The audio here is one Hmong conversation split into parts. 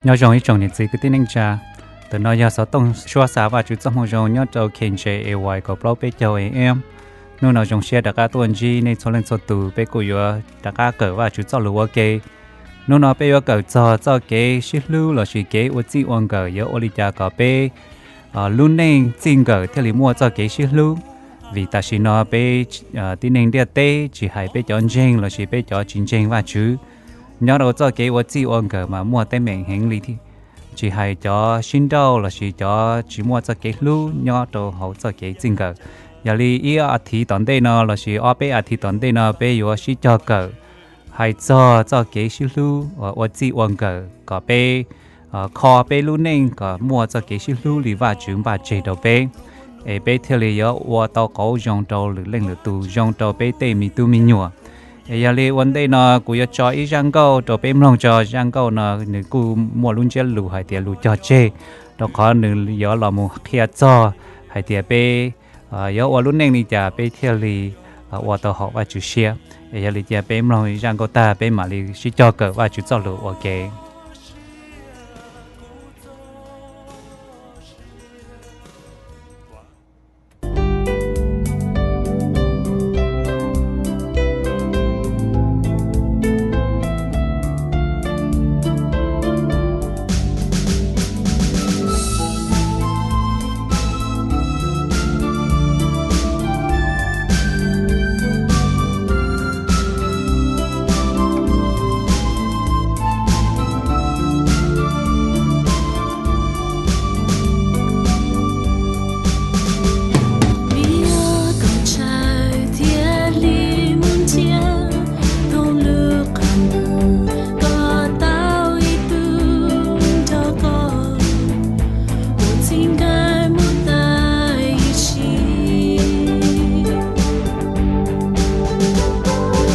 Nyob zoo ib tsoom niam txiv kwv tij neej tsa, ntawm no yog xov tooj suab xa Vajtswv txoj moo zoo nyob rau K N J A Y kaum plaub peb caug A M. Hnub no zoo siab rov qab tuaj ntsib nej txhua leej txhua tus, peb kuj yuav rov qab kawm Vajtswv txoj lus ua ke. Hnub no peb yuav kawm txog txoj kev sib hlub lossis kev ua txij ua nkawm yuav ua li cas kom peb lub neej txij nkawm thiaj li muaj txoj kev sib hlub. Vim tam sim no peb tib neeg ntiaj teb, tsis hais peb cov ntseeg lossis peb cov tsis ntseeg Vajtswv, nyob rau txoj kev ua txij ua nkawm mas muaj teeb meem heev li thiab. Tsis hais cov sib nrauj lossis cov tsis muaj txoj kev hlub nyob rau hauv txoj kev txij nkawm. Yog li ib as thiv tom ntej no lossis ob peb as thiv tom ntej no peb yuav sib cog kawm hais txog txoj kev sib hlub uas ua txij ua nkawm kom peb kho peb lub neej kom muaj txoj kev sib hlub li Vajtswv npaj tseg rau peb. Es peb thiaj li yuav ua tau qauv zoo rau lwm leej lwm tus, zoo rau peb tej me tub me nyuam. Es yog li ua ntej no kuv yuav tso ib zaj nkauj rau peb mloog tso. Zaj nkauj no nws kuj muaj lub ntsiab lus hais tias lus cog tseg, rau qhov nws yuav los mus qhia txog hais tias peb yuav ua lub neej li cas peb thiaj li ua tau haum Vajtswv siab. Es yog li cia peb mloog zaj nkauj tag peb mam li sib cog kawm Vajtswv txoj lus ua ke. Vim yog koj ntshai thiaj li mus nrhiav thooj lub qab ntuj kom tau ib tug nrog koj ua txij nkawm mus tas ib sim.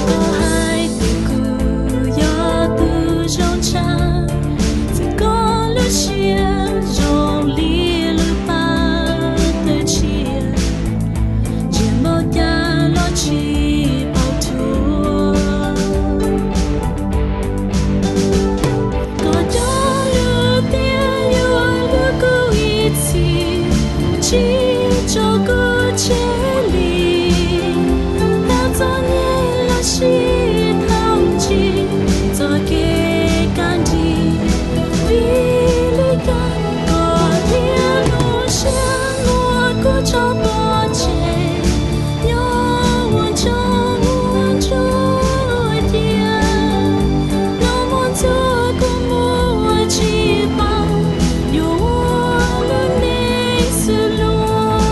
Koj hais tias kuv yog tus zoo tshaj, txawm koj lub siab zoo li lub pas tawv tshiab, ntsiag npaum cas los tsis paub thuam. Koj cov lus tias yuav hlub kuv ib txhis, tsis tso kuv tseg li. Txom nyem los sis thaum ntsis txoj kev kaj nrig, vim li cas koj thiaj lub siab muab kuv tso pov tseg? Nyob ua ntsoov ua ntsuag cia, los mus ntxuav kuv muaj tsis paub yuav ua lub neej xws luag.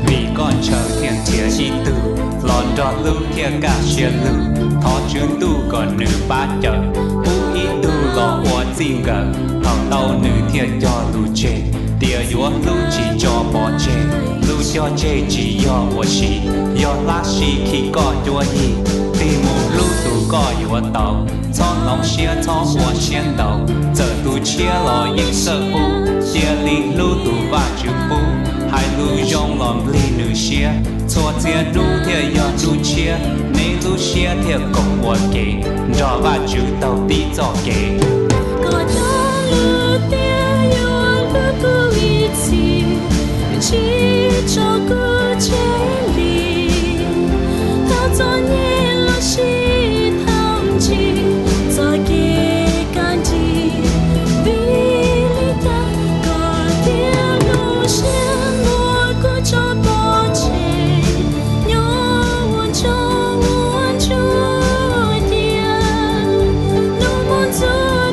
Vim koj ntshaw thiaj nrhiav ib tug los nrog hlub thiaj kaj siab lug. Thov Tswv Ntuj kom nws pab cawm pub ib tug los ua txij nkawm, thaum ntau nws thiaj cog lus tseg tias yuav hlub tsis tso pov tseg. Lus cog tseg tsis yog ua si, yog hlab si khi koj cuab yig, tig mus hlub tus koj yuav tau. Txhob hloov siab txhob ua siab ntau, txawm tus tshiab los yeej txawj pub, cia li hlub tus Vajtswv pub, hais lus zoo los nplig nws siab. Txhua txhia hnub thiaj yog hnub tshiab, neb lub siab thiaj koom ua ke, nrog Vajtswv taug tib txoj kev. Koj cov lus tias yuav hlub kuv ib txhis, tsis tso kuv tseg li. Thaum txom nyem los sis thaum ntsis txoj kev kaj nrig, vim li cas koj thiaj lub siab muab kuv tso pov tseg? Nyob ua ntsoov ua ntsuag cia, los mus ntxuav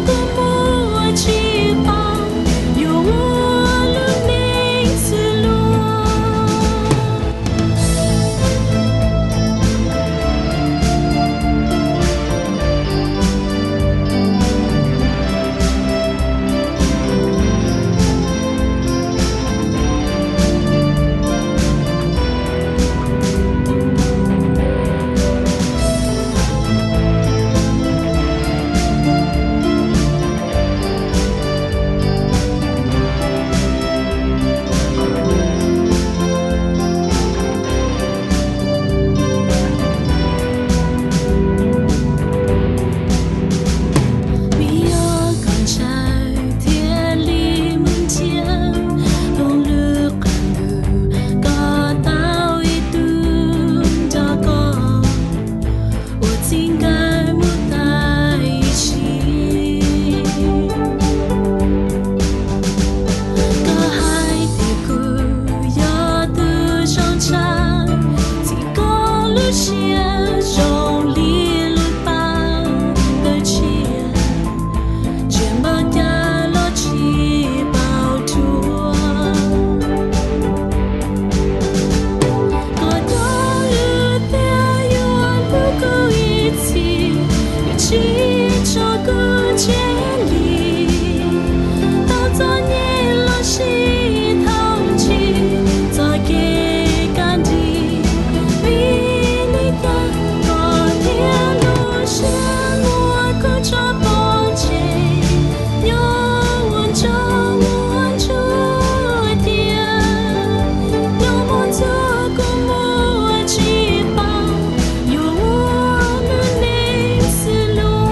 Txoj kev lig tau txom nyem los sis thaum ntsib txoj kev kaj nrig, vim li cas koj thiaj lub siab muab kuv tso pov tseg? Nyob ua ntsuag ua ntsuag tiag, nyob mus txog kuv muab tsis pom, yuav ua mus neej xwb lauj.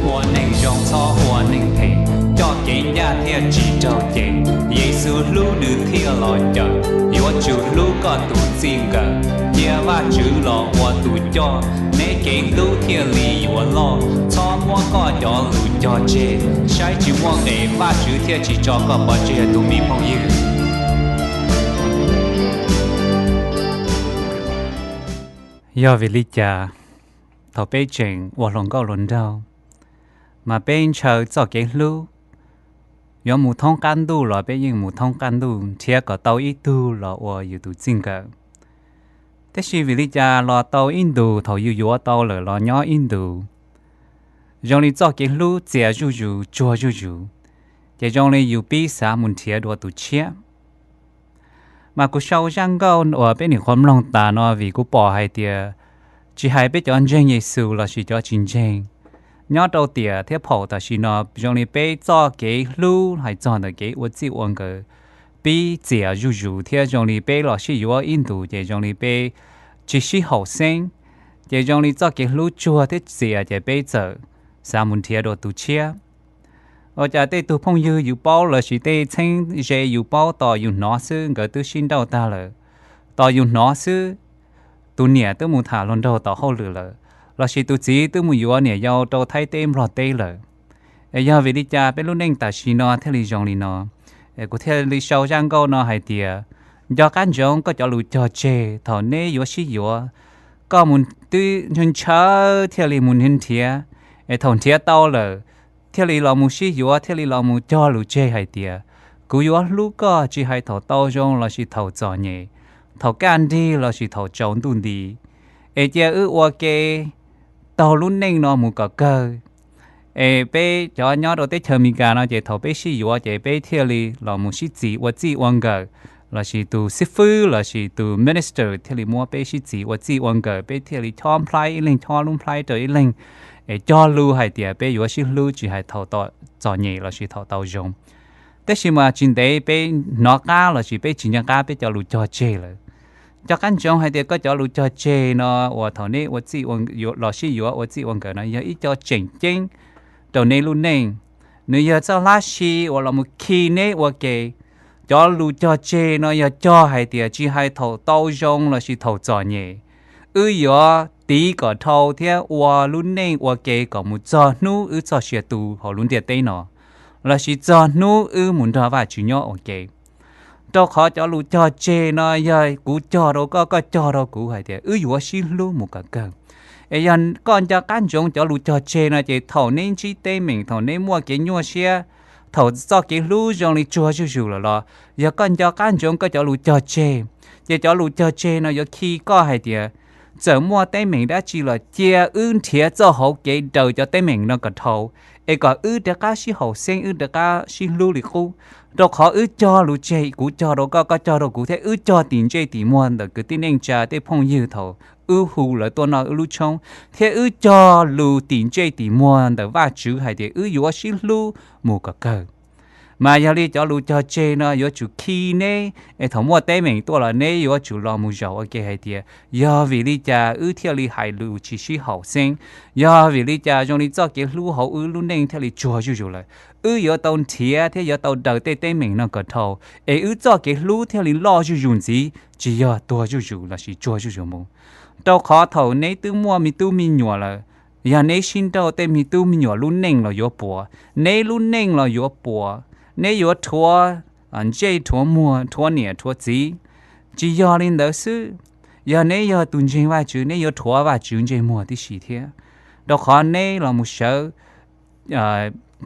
Ua neej zoo txhob ua neej phem, coj kev ncaj thiaj tsis raug cem. Yexus hlub nws thiaj los cawm, yuav tsum hlub koj tus txij nkawm. Cia Vajtswv los ua tus coj, neb kev hlub thiaj li yuav loj. Txhob muab koj cov lus cog tseg, saib tsis muaj nqe Vajtswv thiaj tsis tso koj pov tseg tus me phooj ywg. Yog vim li cas thaum peb tseem ua hluas nkauj hluas nraug, mas peb ntshaw txoj kev hlub, yuav mus thoob qab ntuj los peb yeej mus thoob qab ntuj nrhiav kom tau ib tug los ua yus tus txij nkawm. Tab sis vim li cas los tau ib ntus, thaum yus yuav tau lawm los nyob ib ntus, zoo li txoj kev hlub txias zuj zus tsuag zuj zus, ces zoo li yus pib xav mus nrhiav dua tus tshiab. Mas kuv sau zaj nkauj uas peb nyuam qhuav mloog tas no vim kuv pom hais tias tsis hais peb cov ntseeg Yexus lossis cov tsis ntseeg, nyob rau tiam thiab phaum tam sim no zoo li peb txoj kev hlub hais txog ntawm kev ua txij ua nkawm pib txias zuj zus thiab zoo li peb los sib yuav ib ntus ces zoo li peb tsis sib haum xeeb, ces zoo li txoj kev hlub tsuag thiab txias ces peb txawm xav mus nrhiav dua tus tshiab. Ua cas tej tug phooj ywg yus paub lossis tej txheeb ze yus paub tos yus hnov xwb nkawd twb sib nrauj tag lawm, tos yus hnov xwb tus niam twb mus tham hluas nraug tom hauj lwm lawm, lossis tus txiv twb mus yuav niam yau rau Thaib teb Nplog teb lawm. Es yog vim li cas peb lub neej tam sim no thiaj li zoo li no? Kuv thiaj li sau zaj nkauj no hais tias, nco qab ntsoov koj cov lus cog tseg thaum neb yuav sib yuav. Koj mus twb ntshaw thiaj li mus nrhiav, es thaum nrhiav tau lawm thiaj li los mus sib yuav, thiaj li los mus cog lus tseg hais tias, kuv yuav hlub koj tsis hais thaum tau zoo lossis thaum txom nyem, thaum kaj nrig lossis thaum tsaus ntuj nti. Es cia wb ua ke taug lub neej no mus kom kawg. Es peb cov nyob rau teb chaws Amelikas no ces thaum peb sib yuav ces peb thiaj li los mus sib txis ua txij ua nkawm, lossis tus xib fwb lossis tus minister thiaj li muab peb sib txis ua txij ua nkawm, peb thiaj li chob nplhaib ib leeg chob lub nplhaib rau ib leeg, es cog lus hais tias peb yuav sib hlub tsis hais thaum txom nyem lossis thaum tau zoo. Tab sis mas tsis ntev peb hnov qab lossis peb tsis nco qab peb cov lus cog tseg lawm. Nco qab ntsoov hais tias koj cov lus cog tseg no uas thaum neb ua txij los sib yuav ua txij ua nkawm no yog ib co tseem ceeb rau neb lub neej. Nws yog txoj hlab si uas los mus khi neb ua ke. Cov lus cog tseg no yog cog hais tias tsis hais thaum tau zoo lossis thaum txom nyem, wb yuav tiv kom dhau thiab ua lub neej ua ke kom mus txog hnub wb txoj sia tu hauv lub ntiaj teb no, lossis txog hnub wb mus nrog Vajtswv nyob ua ke. Rau qhov cov lus cog tseg no yog kuv cog rau koj, koj cog rau kuv hais tias wb yuav sib hlub mus kom kawg. Es yog koj nco qab ntsoov cov lus cog tseg no ces thaum neb ntsib teeb meem, thaum neb muaj kev nyuaj siab, thaum txoj kev hlub zoo li tsuag zuj zus lawm los yog koj nco qab ntsoov koj cov lus cog tseg, ces cov lus cog tseg no yuav khi koj hais tias txawm muaj teeb meem dab tsi los cia wb nrhiav txoj hauv kev daws cov teeb meem no kom dhau, es kom wb rov qab sib haum xeeb, wb rov qab sib hlub li qub. Rau qhov wb cog lus tseg, kuv cog rau koj, koj cog rau kuv thiab wb cog tim ntsej tim muag ntawm kwv tij neej tsa tej phooj ywg thaum wb hu lawv tuaj noj wb lub tshoob, thiab wb cog lus tim ntsej tim muag ntawm Vajtswv hais tias wb yuav sib hlub mus kom kawg. Mas yog li cov lus cog tseg no yuav tsum khi neb es thaum muaj teeb meem tuaj los neb yuav tsum los mus zaum ua ke hais tias yog vim li cas wb thiaj li hais lus tsis sib haum xeeb, yog vim li cas zoo li txoj kev hlub hauv wb lub neej thiaj li tsuag zuj zus lawm. Wb yuav tau nrhiav thiab yuav tau daws tej teeb meem no kom dhau, es wb txoj kev hlub thiaj li loj zuj zus ntxiv, tsis yog tuag zuj zus lossis tsuag zuj zus mus. Rau qhov thaum neb twb muaj me tub me nyuam lawm, yog neb sib nrauj tej me tub me nyuam lub neej los yuav puas, neb lub neej los yuav puas, neb yuav rhuav ntsej rhuav muag, rhuav niam rhuav txiv. Tsis yog li ntawd xwb, yog neb yog tus ntseeg Vajtswv neb yuav rhuav Vajtswv ntsej muag tib si thiab, rau qhov neb los mus sawv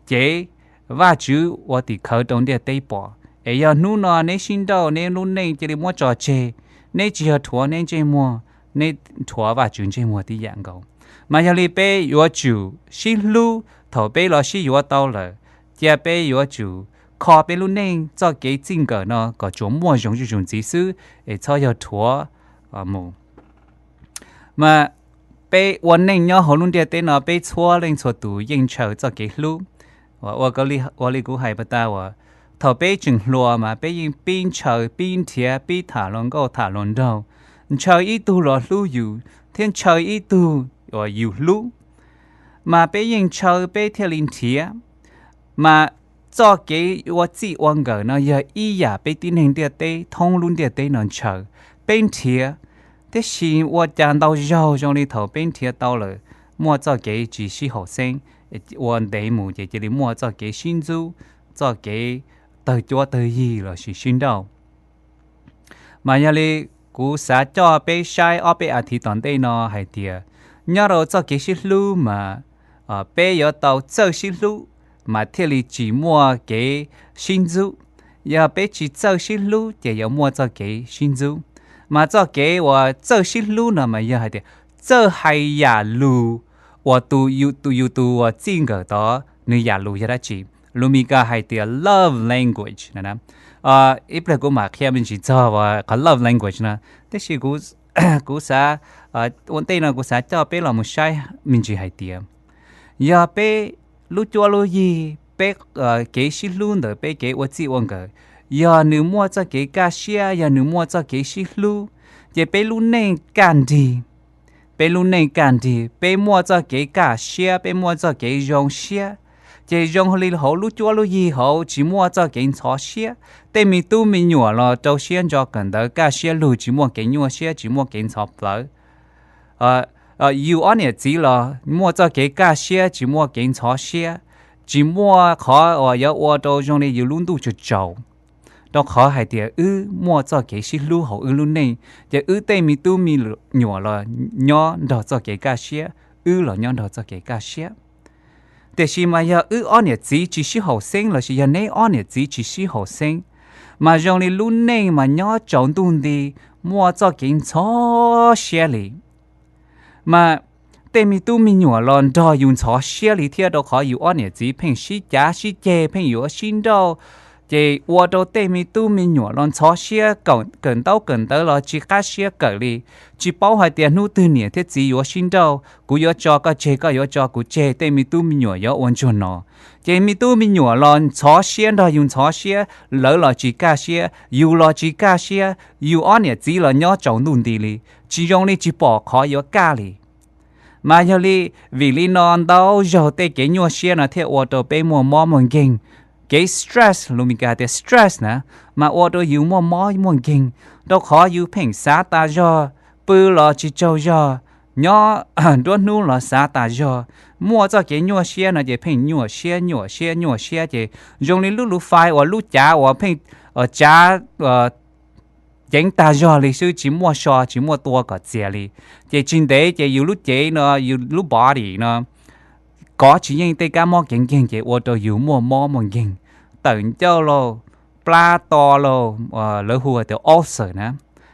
cev Vajtswv ua tim khawv rau ntiaj teb pom. Es yog hnub no neb sib nrauj, neb lub neej cia li muab tso tseg, neb tsis yog rhuav neb ntsej muag, neb rhuav Vajtswv ntsej muag tib yam nkaus. Mas yog li peb yuav tsum sib hlub Thaum peb los sib yuav tau lawm, cia peb yuav tsum kho peb lub neej txoj kev txij nkawm no kom tsuas muaj zoo zuj zus ntxiv xwb, es txhob yog rhuav mus. Mas peb ua neej nyob hauv lub ntiaj teb no, peb txhua leej txhua tus yeej ntshaw txoj kev hlub. Ua li kuv hais pas tas uas, thaum peb tseem hluas mas peb yeej pib ntshaw, pib nrhiav, pib tham hluas nkauj tham hluas nraug, ntshaw ib tug los hlub yus thiab ntshaw ib tug uas yus hlub. Mas peb yeej ntshaw peb thiaj li nrhiav. Mas txoj kev ua txij ua nkawm no yog ib yam peb tib neeg ntiaj teb thoob lub ntiaj teb no ntshaw. Peb nrhiav, tiam sis ua cas ntau zaug zoo li thaum peb nrhiav tau lawm, muaj txoj kev tsis sib haum xeeb, ua ntev mus ces cia li muaj txoj kev sib ntxub, txoj kev tawg cuab tawg yig lossis sib nrauj. Mas yog li kuv xav coj peb saib ob peb as thiv tom ntej no hais tias, nyob rau txoj kev sib hlub mas peb yuav tau txawj sib hlub mas thiaj li tsis muaj kev sib ntxub. Yog peb tsis txawj sib hlub ces yuav muaj txoj kev sib ntxub. Mas txoj kev uas txawj sib hlub no mas yog hais tias txawj hais yam lus uas tus yus tus uas txij nkawm tod nws yam lus yog dab tsi. Lus Mis Kas hais tias love language no. Ib pliag kuv mam qhia me ntsis txog qhov love language no, tab sis kuv xav, ua ntej no kuv xav coj peb los mus saib me ntsis hais tias, yog peb lub cuab lub yig, peb kev sib hlub ntawm peb kev ua txij ua nkawm, yog nws muaj txoj kev kaj siab, yog nws muaj txoj kev sib hlub, ces peb lub neej kaj nrig. Peb lub neej kaj nrig, peb muaj txoj kev kaj siab, peb muaj txoj kev zoo siab, ces zoo li hauv lub cuab lub yig hauv tsis muaj txoj kev ntxhov siab. Tej me tub me nyuam los rau siab ntso kawm ntawv kaj siab lug, tsis muaj kev nyuaj siab, tsis muaj kev ntxhov plawv. Yus ob niam txiv los muaj txoj kev kaj siab, tsis muaj kev ntxhov siab, tsis muaj qhov uas yuav ua rau zoo li yus lub ntuj tsaus tsaus. Rau qhov hais tias wb muaj txoj kev sib hlub hauv wb lub neej, ces wb tej me tub me nyuam los nyob nrog txoj kev kaj siab, wb los nyob nrog txoj kev kaj siab. Tiam sis mas yog wb ob niam txiv tsis sib haum xeeb lossis yog neb ob niam txiv tsis sib haum xeeb, mas zoo li lub neej mas nyob tsaus ntuj nti, muaj txoj kev ntxhov siab li. Mas tej me tub me nyuam los nrog yus ntxhov siab li thiab, rau qhov yus ob niam txiv pheej sib cav sib ceg, pheej yuav sib nrauj, ces ua rau tej me tub me nyuam los ntxhov siab, kawm ntaub kawm ntawv los tsis qab siab kawm li. Tsis paub hais tias hnub twg niam thiab txiv yuav sib nrauj, kuv yuav tso koj tseg, koj yuav tso kuv tseg, tej me tub me nyuam yuav ua ntsuag no. Ces me tub me nyuam los ntxhov siab nrog yus ntxhov siab, lawv los tsis kaj siab, yus los tsis kaj siab, yus ob niam txiv los nyob tsaus ntuj nti li, tsis zoo li tsis pom qhov yuav kaj li. Mas yog li, vim li no ntau zaug tej kev nyuaj siab no thiaj ua rau peb muaj mob muaj nkeeg. Kev stress, lus Mis Kas tias stress na, mas ua rau yus muaj mob muaj nkeeg, rau qhov yus pheej xav tas zog, pw los tsis tsaug zog, nyob nruab hnub los xav tas zog, muaj txoj kev nyuaj siab no ces pheej nyuaj siab nyuaj siab nyuaj siab ces zoo li lub lus fais uas lub cav uas pheej cav ceev tag zog li xwb, tsis muaj so tsis muaj tua kom txias li. Ces tsis ntev ces yus lub cev no, yus lub body no kov tsis yeej tej kab mob kev nkeeg ces ua rau yus muaj mob muaj nkeeg. Tawm ncauj lauj, plab to lauj, lawv hu tias ulcer na.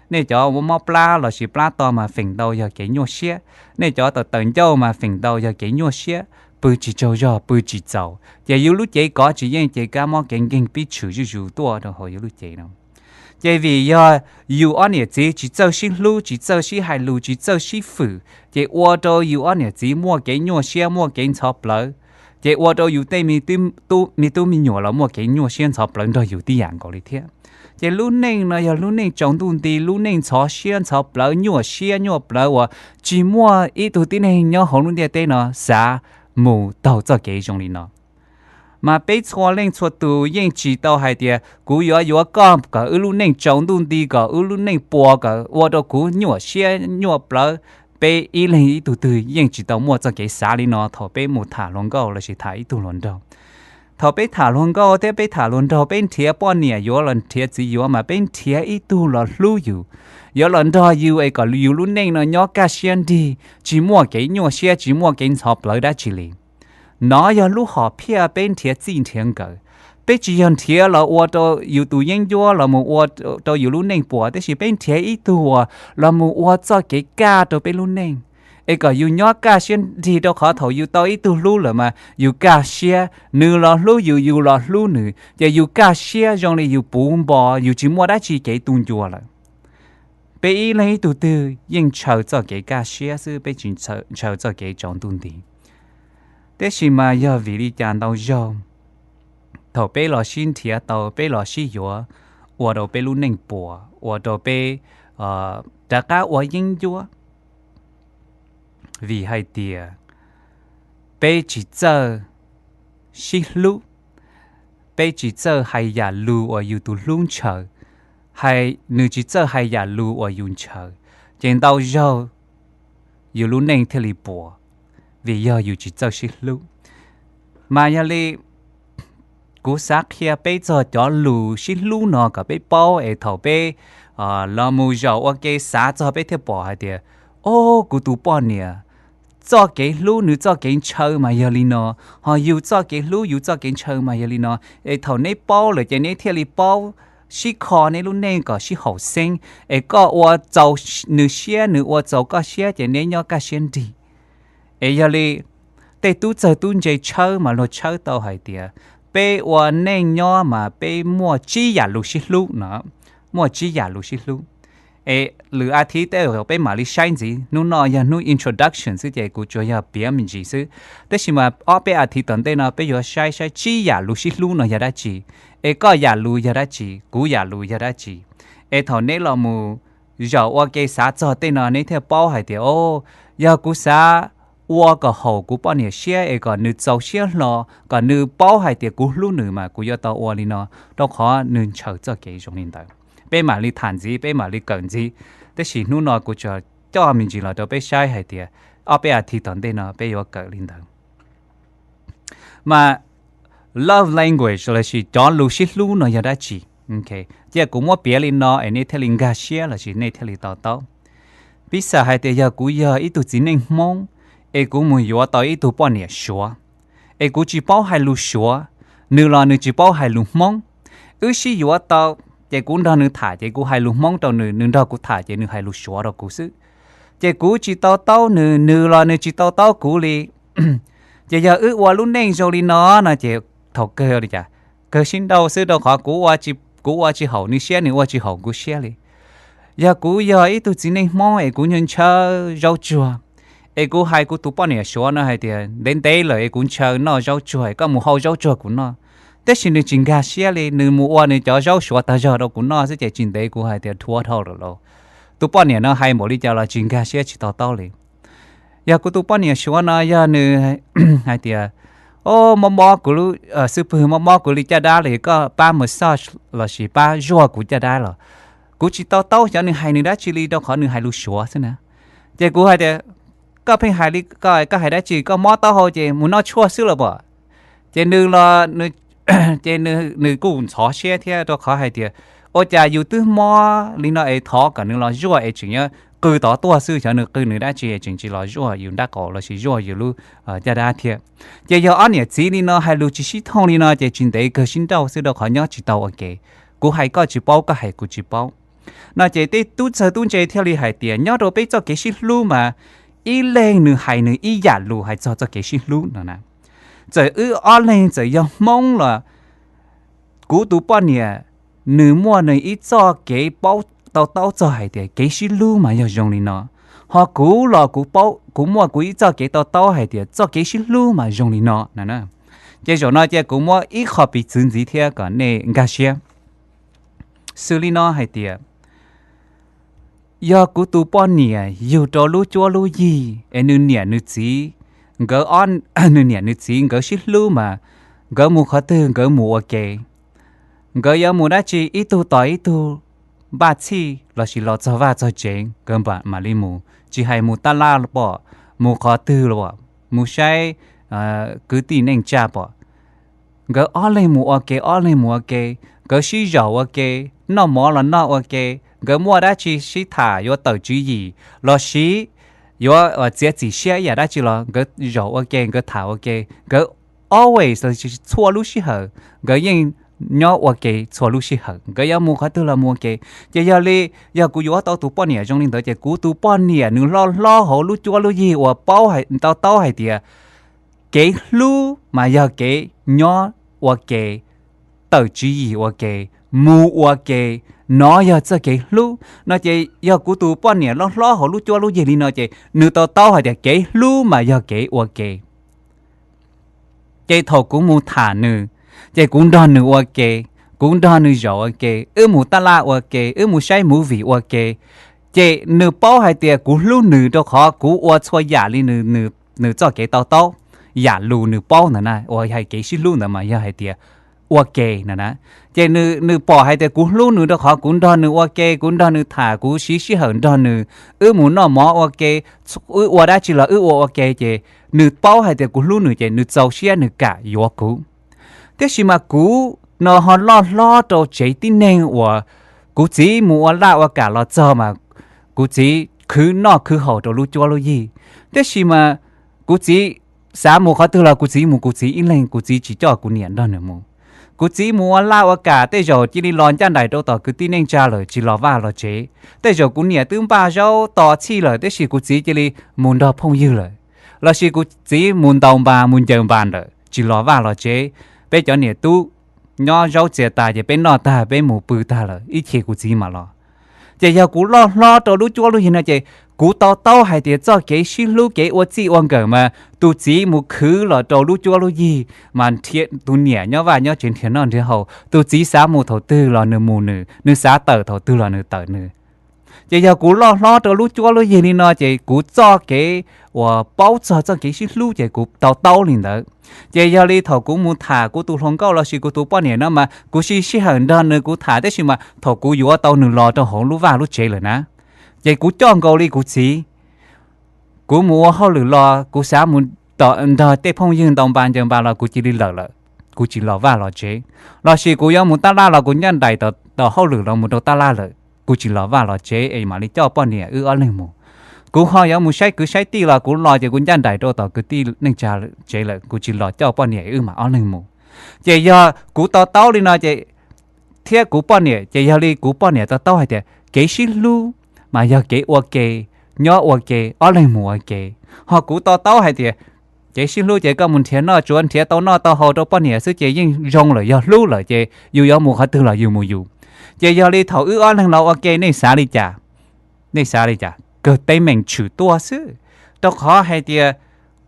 Nej cov mob plab lossis plab to mas feem ntau yog kev nyuaj siab. Nej cov tawm tawm ncauj mas feem ntau yog kev nyuaj siab, pw tsis tsaug zog, pw tsis txaus, ces yus lub cev kov tsis yeej ces kab mob kev nkeeg pib tshwm zuj zus tuaj rau hauv yus lub cev no. Ces vim yog yus ob niam txiv tsis txawj sib hlub, tsis txawj sib hais lus, tsis txawj sib fwm, ces ua rau yus ob niam txiv muaj kev nyuaj siab, muaj kev ntxhov plawv. Ces ua rau yus tej me tub me nyuam los muaj kev nyuaj siab ntxhov plawv nrog yus tib yam nkaus li thiab. Ces lub neej no yog lub neej tsaus ntuj nti, lub neej ntxhov siab ntxhov plawv, nyuaj siab nyuaj plawv uas tsis muaj ib tug tib neeg nyob hauv lub ntiaj teb no xav mus taug txoj kev zoo li no. Mas peb txhua leej txhua tus yeej tsis tau hais tias kuv yuav yuav koj kom wb lub neej tsaus ntuj nti, kom wb lub neej puas, kom ua rau kuv nyuaj siab nyuaj plawv. Peb ib leeg ib tug twg yeej tsis tau muaj txoj kev xav li no thaum peb mus tham hluas nkauj lossis tham ib tug hluas nraug. Thaum peb tham hluas nkauj thiab peb tham hluas nraug, peb nrhiav poj niam yuav los nrhiav txiv yuav mas peb nrhiav ib tug los hlub yus, yuav los nrog yus es kom yus lub neej no nyob kaj siab nrig, tsis muaj kev nyuaj siab, tsis muaj kev ntxhov plawv dab tsi li. Nov yog lub hom phiaj peb nrhiav txij nrhiav nkawm. Peb tsis yog nrhiav los ua rau yus tus yeeb ncuab los mus ua rau yus lub neej puas, tab sis peb nrhiav ib tug uas los mus ua txoj kev kaj rau peb lub neej. Es kom yus nyob kaj siab nrig, rau qhov thaum yus tau ib tug hlub lawm mas yus kaj siab, nws los hlub yus, yus los hlub nws, ces yus kaj siab zoo li yus puv npo, yus tsis muaj dab tsi kev tu ncua lawm. Peb ib leeg ib tug twg yeej ntshaw txoj kev kaj siab xwb, peb tsis ntshaw txoj kev tsaus ntuj nti. Tiam sis mas yog vim li cas ntau zaug thaum peb los sib nrhiav tau, peb los sib yuav, ua rau peb lub neej puas, ua rau peb rov qab ua yeeb ncuab? Vim hais tias peb tsis txawj sib hlub, peb tsis txawj hais yam lus uas yus tus hlub ntshaw, nws tsis txawj hais yam lus uas yus ntshaw, ces ntau zaug yus lub neej thiaj li puas, vim yog yus tsis txawj sib hlub. Mas yog li kuv xav qhia peb txog cov lus sib hlub no kom peb paub, es thaum peb los mus zaum ua ke xav txog peb thiaj pom hais tias, o, kuv tus poj niam txoj kev hlub nws txoj kev ntshaw mas yog li no, ho yus txoj kev hlub yus txoj kev ntshaw mas yog li no. Es thaum neb paub lawm ces neb thiaj li paub sib kho neb lub neej kom sib haum xeeb, es koj ua txaus nws siab, nws ua txaus koj siab, ces neb nyob kaj siab nrig. Es yog li tej tub txawg tub ntse tshawb mas luag tshawb tau hais tias peb ua neej nyob mas peb muaj tsib yam lus sib hlub no, muaj tsib yam lus sib hlub. Es lwm a thiv tej peb mam li saib ntxiv, hnub no yog hnub introduction xwb ces kuv tsuas yog piav me ntsis xwb. Tab sis mas ob peb a thiv tom ntej no peb yuav saib saib tsib yam lus sib hlub no yog dab tsi, es koj yam lus yog dab tsi, kuv yam lus yog dab tsi. Es thaum neb los mus zaum ua ke xav txog tej no neb thiaj paub hais tias, o, yog kuv xav ua kom haum kuv poj niam siab es kom nws txaus siab hlo, kom nws paub hais tias kuv hlub nws mas kuv yuav tau ua li no, rau qhov nws ntshaw txoj kev zoo li ntawd. Peb mam li tham ntxiv, peb mam li kawm ntxiv, tab sis hnub no kuv tsuas coj me ntsis los rau peb saib hais tias ob peb a thiv tom ntej no peb yuav kawm li ntawd. Mas love language lossis cov lus sib hlub no yog dab tsi? Cia kuv muab piav li no es nej thiaj li nkag siab lossis nej thiaj li to taub. Piv xam hais tias yog kuv yog ib tug txiv neej Hmoob es kuv mus yuav tau ib tug poj niam Suav, es kuv tsis paub hais lus Suav, nws los nws tsis paub hais lus Hmoob. Wb sib yuav tau, ces kuv nrog nws tham ces kuv hais lus Hmoob rau nws, nws nrog kuv tham ces nws hais lus Suav rau kuv xwb. Ces kuv tsis to taub nws, nws los nws tsis to taub kuv li. Ces yog wb ua lub neej zoo li no no ces thaum kawg li cas, kawg sib nrauj xwb, rau qhov kuv ua tsis haum nws siab, nws ua tsis haum kuv siab li. Yog kuv yog ib tug txiv neej Hmoob es kuv ntshaw zaub tsuag, es kuv hais kuv tus poj niam Suav no hais tias ntev ntev lawm es kuv ntshaw noj zaub tsuag, koj mus hau zaub tsuag kuv noj. Tab sis nws tsis nkag siab li, nws mus ua nws cov zaub Suav tag zog rau kuv noj xwb ces tsis ntev kuv hais tias dhuav dhau lawm lauj. Tus poj niam no hais npaum li cas los tsis nkag siab tsis to taub li. Yog kuv tus poj niam Suav no yog nws hais tias, o, mob mob kuv, xwb pwg mob mob kuv li caj dab li, koj pab massage lossis pab zuaj kuv caj dab los, kuv tsis to taub xyov nws hais nws dab tsi li rau qhov nws hais lus Suav xwb na. Ces kuv hais tias, koj pheej hais li ko, koj hais dab tsi, koj mob taub hau ces mus noj tshuaj xwb los pom. Ces nws los, ces nws kuj ntxhov siab thiab rau qhov hais tias, ua cas yus twb mob li no es thov kom nws los zuaj es tseem yuav qw tod tuaj xwb, xyov nws qw nws dab tsi es tseem tsis los zuaj yus nraub qaum lossis zuaj yus lub caj dab thiab. Ces yog ob niam txiv li no hais lus tsis sib thooj li no ces tsis ntev kawg sib nrauj xwb rau qhov nyob tsis tau ua ke. Kuv hais koj tsis paub, koj hais kuv tsis paub. No ces tej tub txawg tub ntse thiaj li hais tias nyob rau peb txoj kev sib hlub mas ib leeg nws hais nws ib yam lus hais txog txoj kev sib hlub no na. Txawm wb ob leeg txawm yog Hmoob los kuv tus poj niam nws muaj nws ib txoj kev paub to taub txog hais tias kev sib hlub mas yog zoo li no, ho kuv los kuv muaj kuv ib txoj kev to taub hais tias txoj kev sib hlub mas zoo li no na. Ces zaum no cia kuv muab ib qho piv txwv ntxiv thiab kom nej nkag siab. Xws li no hais tias, yog kuv tus poj niam yug rau lub cuab lub yig es nws niam nws txiv, nkawd, nws niam nws txiv nkawd sib hlub mas nkawd mus qhov twg nkawd mus ua ke. Nkawd yuav mus dab tsi ib tug tos ib tug, npaj txhij lossis los txog vaj txog tsev nkawd mam li mus, tsis hais mus taj laj pom, mus qhov twg los pom, mus saib kwv tij neej tsa pom. Nkawd ob leeg mus ua ke, ob leeg mus ua ke, nkawd sib zaum ua ke, noj mov los noj ua ke, nkawd muaj dab tsi sib tham yuav tawm tswv yim lossis yuav txiav txim siab ib yam dab tsi los nkawd zaum ua ke, nkawd tham ua ke, nkawd always, txhua lub sij hawm nkawd yeej nyob ua ke txhua lub sij hawm, nkawd yuav mus qhov twg los mus ua ke. Ces yog li, yog kuv yuav tau tus poj niam zoo li ntawd ces kuv tus poj niam nws loj hlob hauv lub cuab lub yig uas paub, tau taub hais tias kev hlub mas yog kev nyob ua ke, tawm tswv yim ua ke, mus ua ke, nov yog txoj kev hlub no ces yog kuv tus poj niam loj hlob hauv lub cuab lub yig li no ces nws tau taub hais tias kev hlub mas yog kev ua ke. Ces thaum kuv mus tham nws, ces kuv nrog nws ua ke, kuv nrog nws zaum ua ke, wb mus taj laj ua ke, wb mus saib movie ua ke, ces nws paub hais tias kuv hlub nws rau qhov kuv ua txhua yam li nws, nws txoj kev tau taub, yam lus nws paub ntawd na, uas hais kev sib hlub ntawd mas yog hais tias ua ke na na. Ces nws pom hais tias kuv hlub nws rau qhov kuv nrog nws ua ke, kuv nrog nws tham, kuv siv sij hawm nrog nws, wb mus noj mov ua ke, wb ua dab tsi los wb ua ua ke, ces nws paub hais tias kuv hlub nws ces nws txaus siab nws kam yuav kuv. Tiam sis mas kuv no ho loj hlob rau tsev tib neeg uas kuv txiv mus ua laj ua kam los txog mas kuv txiv khwv noj khwv haus rau lub cuab lub yig. Tiam sis mas kuv txiv xav mus qhov twg los kuv txiv mus kuv txiv ib leeg, kuv txiv tsis coj kuv niam nrog nws mus. Kuv txiv mus ua laj ua kam tej zaum cia li los ncaj nraim rau tom kwv tij neej tsa lawm tsis los vaj los tsev. Tej zaum kuv niam twb npaj zaub tos txhij lawm tiam sis kuv txiv cia li mus nrog phooj ywg lawm, lossis kuv txiv mus ntaus npas mus ncaws npas lawm tsis los vaj los tsev. Peb cov niam tub nyob zaub txias tas ces peb noj tag peb mus pw tag lawm ib chim kuv txiv mam los. Ces yog kuv loj hlob rau lub cuab lub yig no ces kuv to taub hais tias txoj kev sib hlub kev ua txij ua nkawm mas tus txiv mus khwv los rau lub cuab lub yig mas tus niam nyob vaj nyob tsev nrhiav noj nrhiav haus, tus txiv xav mus thaum twg los nws mus nws, nws xav tawm thaum twg los nws tawm nws. Ces yog kuv loj hlob rau lub cuab lub yig li no ces kuv txoj kev uas paub txog txoj kev sib hlub ces kuv to taub li ntawd. Ces yog li thaum kuv mus tham kuv tus hluas nkauj lossis kuv tus poj niam no mas kuv siv sij hawm nrog nws kuv tham tiam sis mas thaum kuv yuav tau nws los rau hauv lub vaj lub tsev lawm na, ces kuv coj nkaus li kuv txiv. Kuv mus ua hauj lwm los kuv xav mus nrog tej phooj ywg ntaus npas ncaws npas los kuv cia li lawm lawm, kuv tsis los vaj los tsev. Lossis kuv yuav mus taj laj los kuv ncaj nraim tom hauj lwm los mus rau taj laj lawm, kuv tsis los vaj los tsev es mam li coj poj niam wb ob leeg mus. Kuv ho yuav mus saib kwv saib tij los kuv los ces kuv ncaj nraim rau tom kwv tij neej tsa tsev lawm, kuv tsis los coj poj niam wb mam ob leeg mus. Ces yog kuv to taub li no ces thiab kuv poj niam ces yog li kuv poj niam to taub hais tias kev sib hlub mas yog kev ua ke, nyob ua ke, ob leeg mus ua ke. Ho kuv to taub hais tias kev sib hlub ces koj mus nrhiav noj tsuav nrhiav tau noj tau haus rau poj niam xwb ces yeej zoo lawm yog hlub lawm ces yus yuav mus qhov twg los yus mus yus. Ces yog li thaum wb ob leeg los ua ke nej xav li cas? Nej xav li cas? Kawg teeb meem tshwm tuaj xwb. Rau qhov hais tias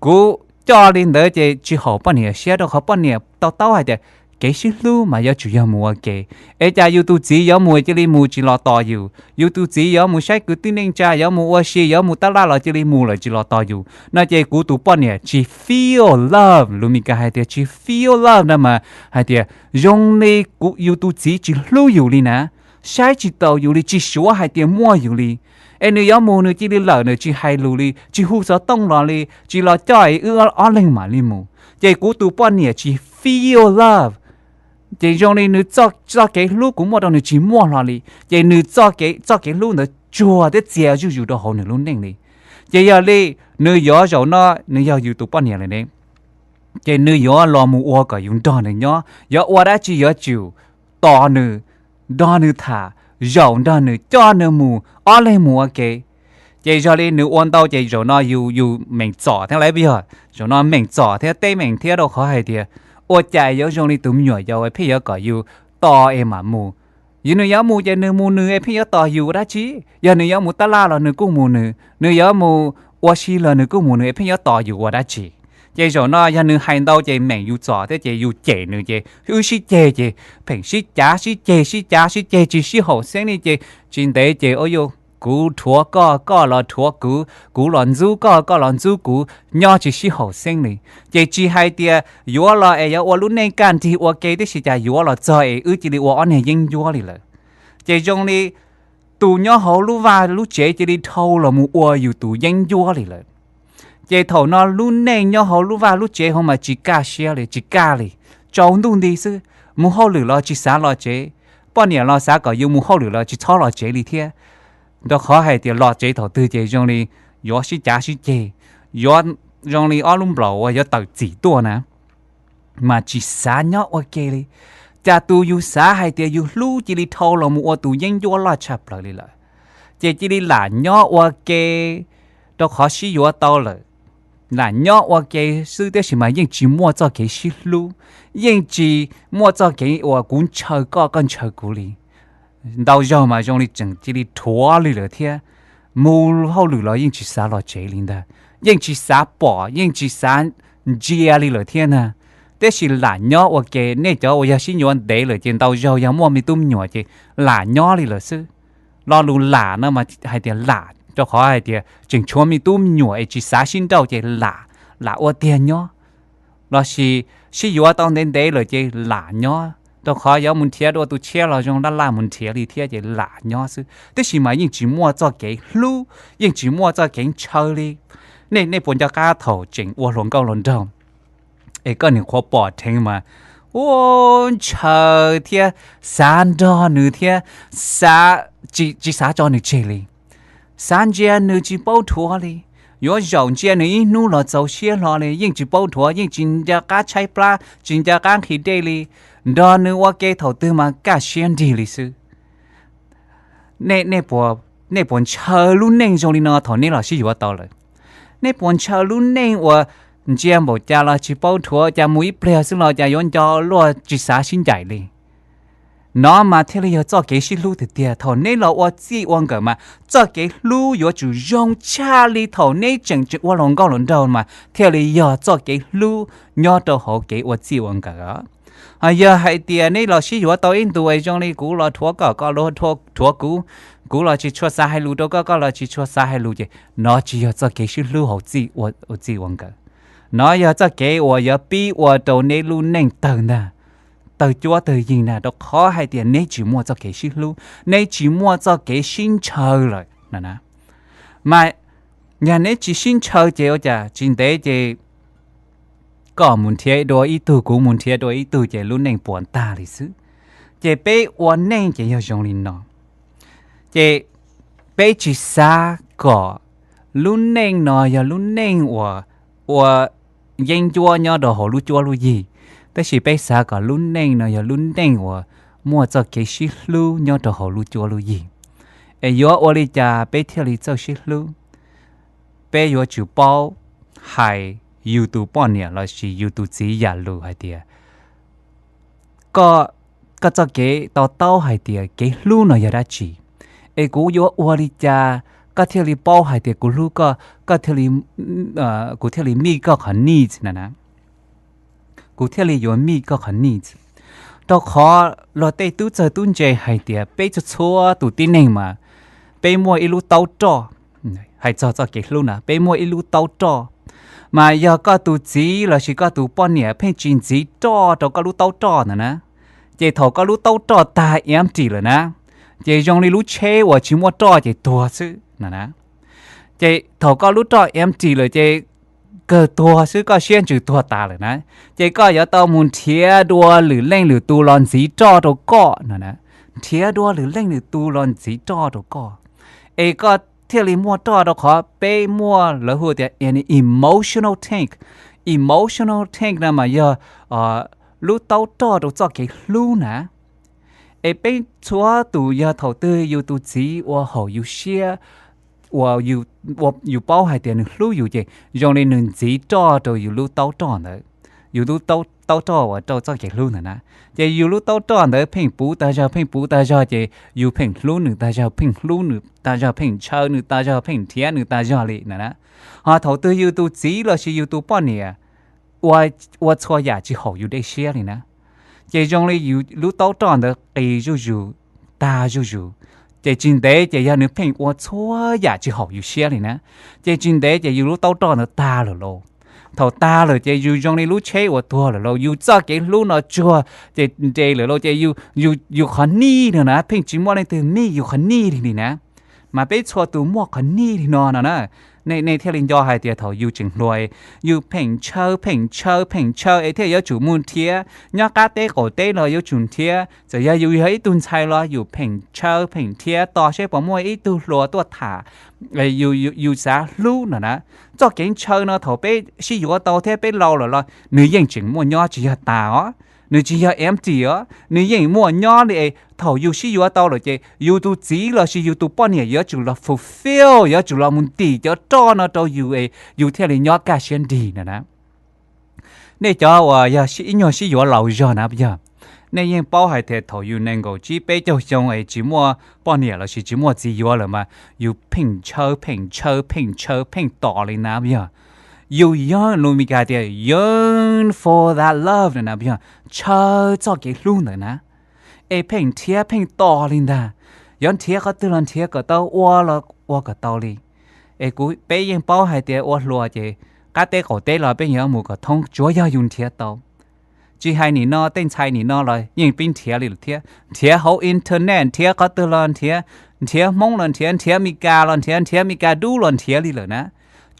kuv coj li ntawd ces tsis haum poj niam siab rau qhov poj niam to taub hais tias kev sib hlub mas yuav tsum yog mus ua ke. Es cas yus tus txiv yuav mus cia li mus tsis los tos yus, yus tus txiv yuav mus saib kwv tij neej tsa yuav mus ua si yuav mus taj laj los cia li mus lawm tsis los tos yus no ces kuv tus poj niam tsis feel love, lus Mis Kas hais tias tsis feel love no mas hais tias zoo li yus tus txiv tsis hlub yus li na, saib tsis taus yus li, tsis suav hais tias muaj yus li. Es nws yuav mus nws cia li lawm nws tsis hais lus li, tsis hu xov tooj los li, tsis los coj es wb ob leeg mam li mus. Ces kuv tus poj niam tsis feel love. Ces zoo li nws txoj kev hlub kuv muaj rau nws tsis muaj hlo li, ces nws txoj kev hlub ntawd tsuag thiab txias zuj zus rau hauv nws lub neej li. Ces yog li nws yuav zaum no nws yog yus tus poj niam lawm ne, ces nws yuav los mus ua kom yus nrog nws nyob, yuav ua dab tsi yuav tsum tos nws, nrog nws tham, zaum nrog nws, coj nws mus, ob leeg mus ua ke. Ces yog li nws ua ntau ces zaum no yus yus meem txom thiab lawm, yog zaum no meem txom thiab teeb meem thiab rau qhov hais tias ua cas yuav zoo li tus me nyuam yaus pheej yuav kom yus tos es mam mus. Yog nws yuav mus ces nws mus nws es pheej yuav tos yus ua dab tsi? Yog nws yuav mus taj laj los nws kuj mus nws, nws yuav mus ua si los nws kuj mus nws es pheej yuav tos yus ua dab tsi? Ces zaum no yog nws hais ntau ces meem yus txom thiab ces yus cem nws ces wb sib ceg ces pheem sib cav sib ceg sib cav sib ceg tsis sib haum xeeb li ces tsis ntev ces ua yuav kuv rhuav koj, koj los rhuav kuv, kuv los ntxub koj, koj los ntxub kuv, nyob tsis sib haum xeeb li. Ces tsis hais tias yuav los es yuav ua lub neej kaj nrig ua ke tib si, cas yuav los txog es wb cia li ua ob niag yeeb ncuab li lawm. Ces zoo li tus nyob hauv lub vaj lub tsev cia li dhau los mus ua yus tus yeeb ncuab li lawm. Ces thaum no lub neej nyob hauv lub vaj lub tsev hauv mas tsis kaj siab li, tsis kaj li, tsaus ntuj nti xwb. Mus hauj lwm los tsis xav los tsev, poj niam los xav kom yus mus hauj lwm los tsis txhob los tsev li thiab, rau qhov hais tias los tsev thaum twg ces zoo li yuav sib cav sib ceg, yuav zoo li ob lub nplaum uas yuav tawm txim tuaj na, mas tsis xav nyob ua ke li. Cas tus yus xav hais tias yus hlub cia li dhau los mus ua tus yeeb ncuab loj tshaj plaws li lawm, ces cia li lam nyob ua ke, rau qhov sib yuav tau lawm. Lam nyob ua ke xwb tiam sis mas yeej tsis muaj txoj kev sib hlub, yeej tsis muaj txoj kev uas kuv ntshaw koj, koj ntshaw kuv li. Ntau zaug mas zoo li tseem cia li rhuav li lawm thiab, mus hauj lwm los yeej tsis xav los tsev li ntag, yeej tsis xav pom, yeej tsis xav ntsia li lawm thiab ntag. Tiam sis lam nyob ua ke, nej cov uas yog sib yuav ntev lawm ces ntau zaug yog muaj me tub me nyuam ces lam nyob li lawm xwb. Lo lus lam no mas hais tias lam rau qhov hais tias tseem tshuav me tub me nyuam es tsis xav sib nrauj ces lam, lam ua tiag nyob. Lossis sib yuav tau ntev ntev lawm ces lam nyob, rau qhov yuav mus nrhiav dua tus tshiab los zoo laj laj mus nrhiav li thiab ces lam nyob xwb. Tiam sis mas yeej tsis muaj txoj kev hlub, yeej tsis muaj txoj kev ntshaw li. Nej, nej puas nco qab thaum tseem ua hluas nkauj hluas nraug, es koj niam qhuav pom dheev mas, ua, ntshaw thiab xav nrog nws thiab, xav, tsis, tsis xav tso nws tseg li. Xav ntsia nws tsis paub dhuav li, yuav zaum ntsia nws ib hnub los txaus siab hlo li, yeej tsis paub dhuav, yeej tsis nco qab tshaib plab, tsis nco qab nqhis dej li, nrog nws ua ke thaum twg mas kaj siab nrig li xwb. Nej, nej puas ntshaw lub neej zoo li no thaum nej los sib yuav tau lawm? Nej puas ntshaw lub neej uas ntsia npaum cas los tsis paub dhuav, cas mus ib pliag xwb los cas yuav nco luaj tsis xav sib ncaim li? No mas thiaj li yog txoj kev sib hlub tiag tiag. Thaum neb los ua txij ua nkawm mas txoj kev hlub yuav tsum zoo tshaj li thaum neb tseem, tseem ua hluas nkauj hluas nraug mas thiaj li yog txoj kev hlub nyob rau hauv kev ua txij ua nkawm. Ho yog hais tias neb los sib yuav tau ib ntus es zoo li kuv los dhuav koj, koj los dhuav kuv, kuv los tsis tshua xav hais lus rau koj, koj los tsis tshua xav hais lus ces no tsis yog txoj kev sib hlub hauv txij ua, ua txij ua nkawm. No yog txoj kev uas yuav pib ua rau neb lub neej tawg ntag, tawg cuab tawg yeeg ntag, rau qhov hais tias neb tsis muaj txoj kev sib hlub, neb tsis muaj txoj kev sib ntshaw lawm no na. Mas yog neb tsis sib ntshaw ces ua cas tsis ntev ces koj mus nrhiav dua ib tug, kuv mus nrhiav dua ib tug ces lub neej puas tag li xwb. Ces peb ua neej ces yog zoo li no. Ces peb tsis xav kom lub neej no yog lub neej uas ua yeeb ncuab nyob rau hauv lub cuab lub yig, tab sis peb xav kom lub neej no yog lub neej uas muaj txoj kev sib hlub nyob rau hauv lub cuab lub yig. Es yuav ua li cas peb thiaj li txawj sib hlub? Peb yuav tsum paub hais yus tus poj niam lossis yus tus txiv yam lus hais tias, koj, koj txoj kev to taub hais tias kev hlub no yog dab tsi, es kuv yuav ua li cas koj thiaj li paub hais tias kuv hlub koj, koj thiaj li, kuv thiaj li meet koj qhov needs no na. Kuv thiaj li yuav meet koj qhov needs. Rau qhov luag tej tub txawg tub ntse hais tias peb txhua txhua tus tib neeg mas peb muaj ib lub taub roj. Hais txog txoj kev hlub na, peb muaj ib lub taub roj. Mas yog koj tus txiv lossis koj tus poj niam pheej tsis ntxiv roj rau koj lub taub roj ntawd na, ces thaum koj lub taub roj tag empty lawm na, ces zoo li lub tsheb uas tsis muaj roj ces tuag xwb no na. Ces thaum koj lub roj empty lawm ces kawg tuag xwb, koj siab ntsws tuag tas lawm na. Ces koj yuav tau mus nrhiav dua lwm leej lwm tus los ntxiv roj rau koj no na. Nrhiav dua lwm leej lwm tus los ntxiv roj rau koj, es koj thiaj li muaj roj, rau qhov peb muaj, lawv hu tias an emotional tank. Emotional tank no mas yog lub taub roj rau txoj kev hlub na. Es peb txhua tus yog thaum twg yus tus txiv ua haum yus siab, uas yus paub hais tias nws hlub yus ces zoo li nws ntxiv roj rau yus lub taub roj ntawd, yus lub taub roj uas rau txoj kev hlub ntawd na. Ces yus lub taub roj ntawd pheej puv tag zog, pheej puv tag zog, ces yus pheej hlub nws tag zog, pheej hlub nws tag zog, pheej ntshaw nws tag zog, pheej nrhiav nws tag zog li na. Ho thaum twg yus tus txiv lossis yus tus poj niam ua, ua txhua yam tsis haum yus dej siab li na, ces zoo li yus lub taub roj ntawd qis zuj zus, tag zuj zus. Ces tsis ntev ces yog nws pheej ua txhua yam tsis haum yus siab li na, ces tsis ntev ces yus lub taub roj ntawd tag lawm lauj. Thaum tag lawm ces yus zoo li lub tsheb uas tuag lawm lauj, yus txoj kev hlub no tsuag ces nres lawm lauj, ces yus, yus qhov nij no na pheej tsis muaj leej twg meet yus qhov nij li li na. Mas peb txhua tus muaj qhov nij li no no na. Nej, nej thiaj li nco hais tias thaum yus tseem hluas, yus pheej ntshaw, pheej ntshaw, pheej ntshaw es thiaj yuav tsum mus nrhiav, nyob qab teb qaum teb los yuav tsum nrhiav, txawm yog yus yog ib tug ntxhais los yus pheej ntshaw pheej nrhiav tos seb puas muaj ib tug hluas tuaj tham yus xav hlub no na. Txoj kev ntshaw no thaum peb sib yuav tau thiab peb laus lawm los nws yeej tseem muaj nyob, tsis yog tas os. Nws tsis yog empty os, nws yeej muaj nyob li es thaum yus sib yuav tau lawm ces yus tus txiv lossis yus tus poj niam yuav tsum los fulfill, yuav tsum los mus ntim cov roj no rau yus es yus thiaj li nyob kaj siab nrig na na. Nej cov uas yog ib nyuag sib yuav laus zog na yog, nej yeej paub hais tias thaum yus nees nkaum tsib peb caug xyoo es tsis muaj poj niam lossis tsis muaj txiv yuav lawm mas yus pheej ntshaw pheej ntshaw pheej ntshaw pheej tos li na yog. Yus yearn, lus Mis Kas tias yearn for that love na yog, ntshaw txoj kev hlub ntawd na. Es pheej nrhiav pheej tos li ntag, yuav nrhiav qhov twg los nrhiav kom tau, ua los ua kom tau li. Es kuv, peb yeej paub hais tias ua hluas ces qab teb qaum teb los peb yuav mus kom thoob tsuav yog yus nrhiav tau. Tsis hais nim no tej ntxhais nim no los yeej pib nrhiav li lawm thiab, nrhiav hauv internet, nrhiav qhov twg los nrhiav, nrhiav Hmoob los nrhiav, nrhiav Mis Kas los nrhiav, nrhiav Mis Kas dub los nrhiav li lawm na.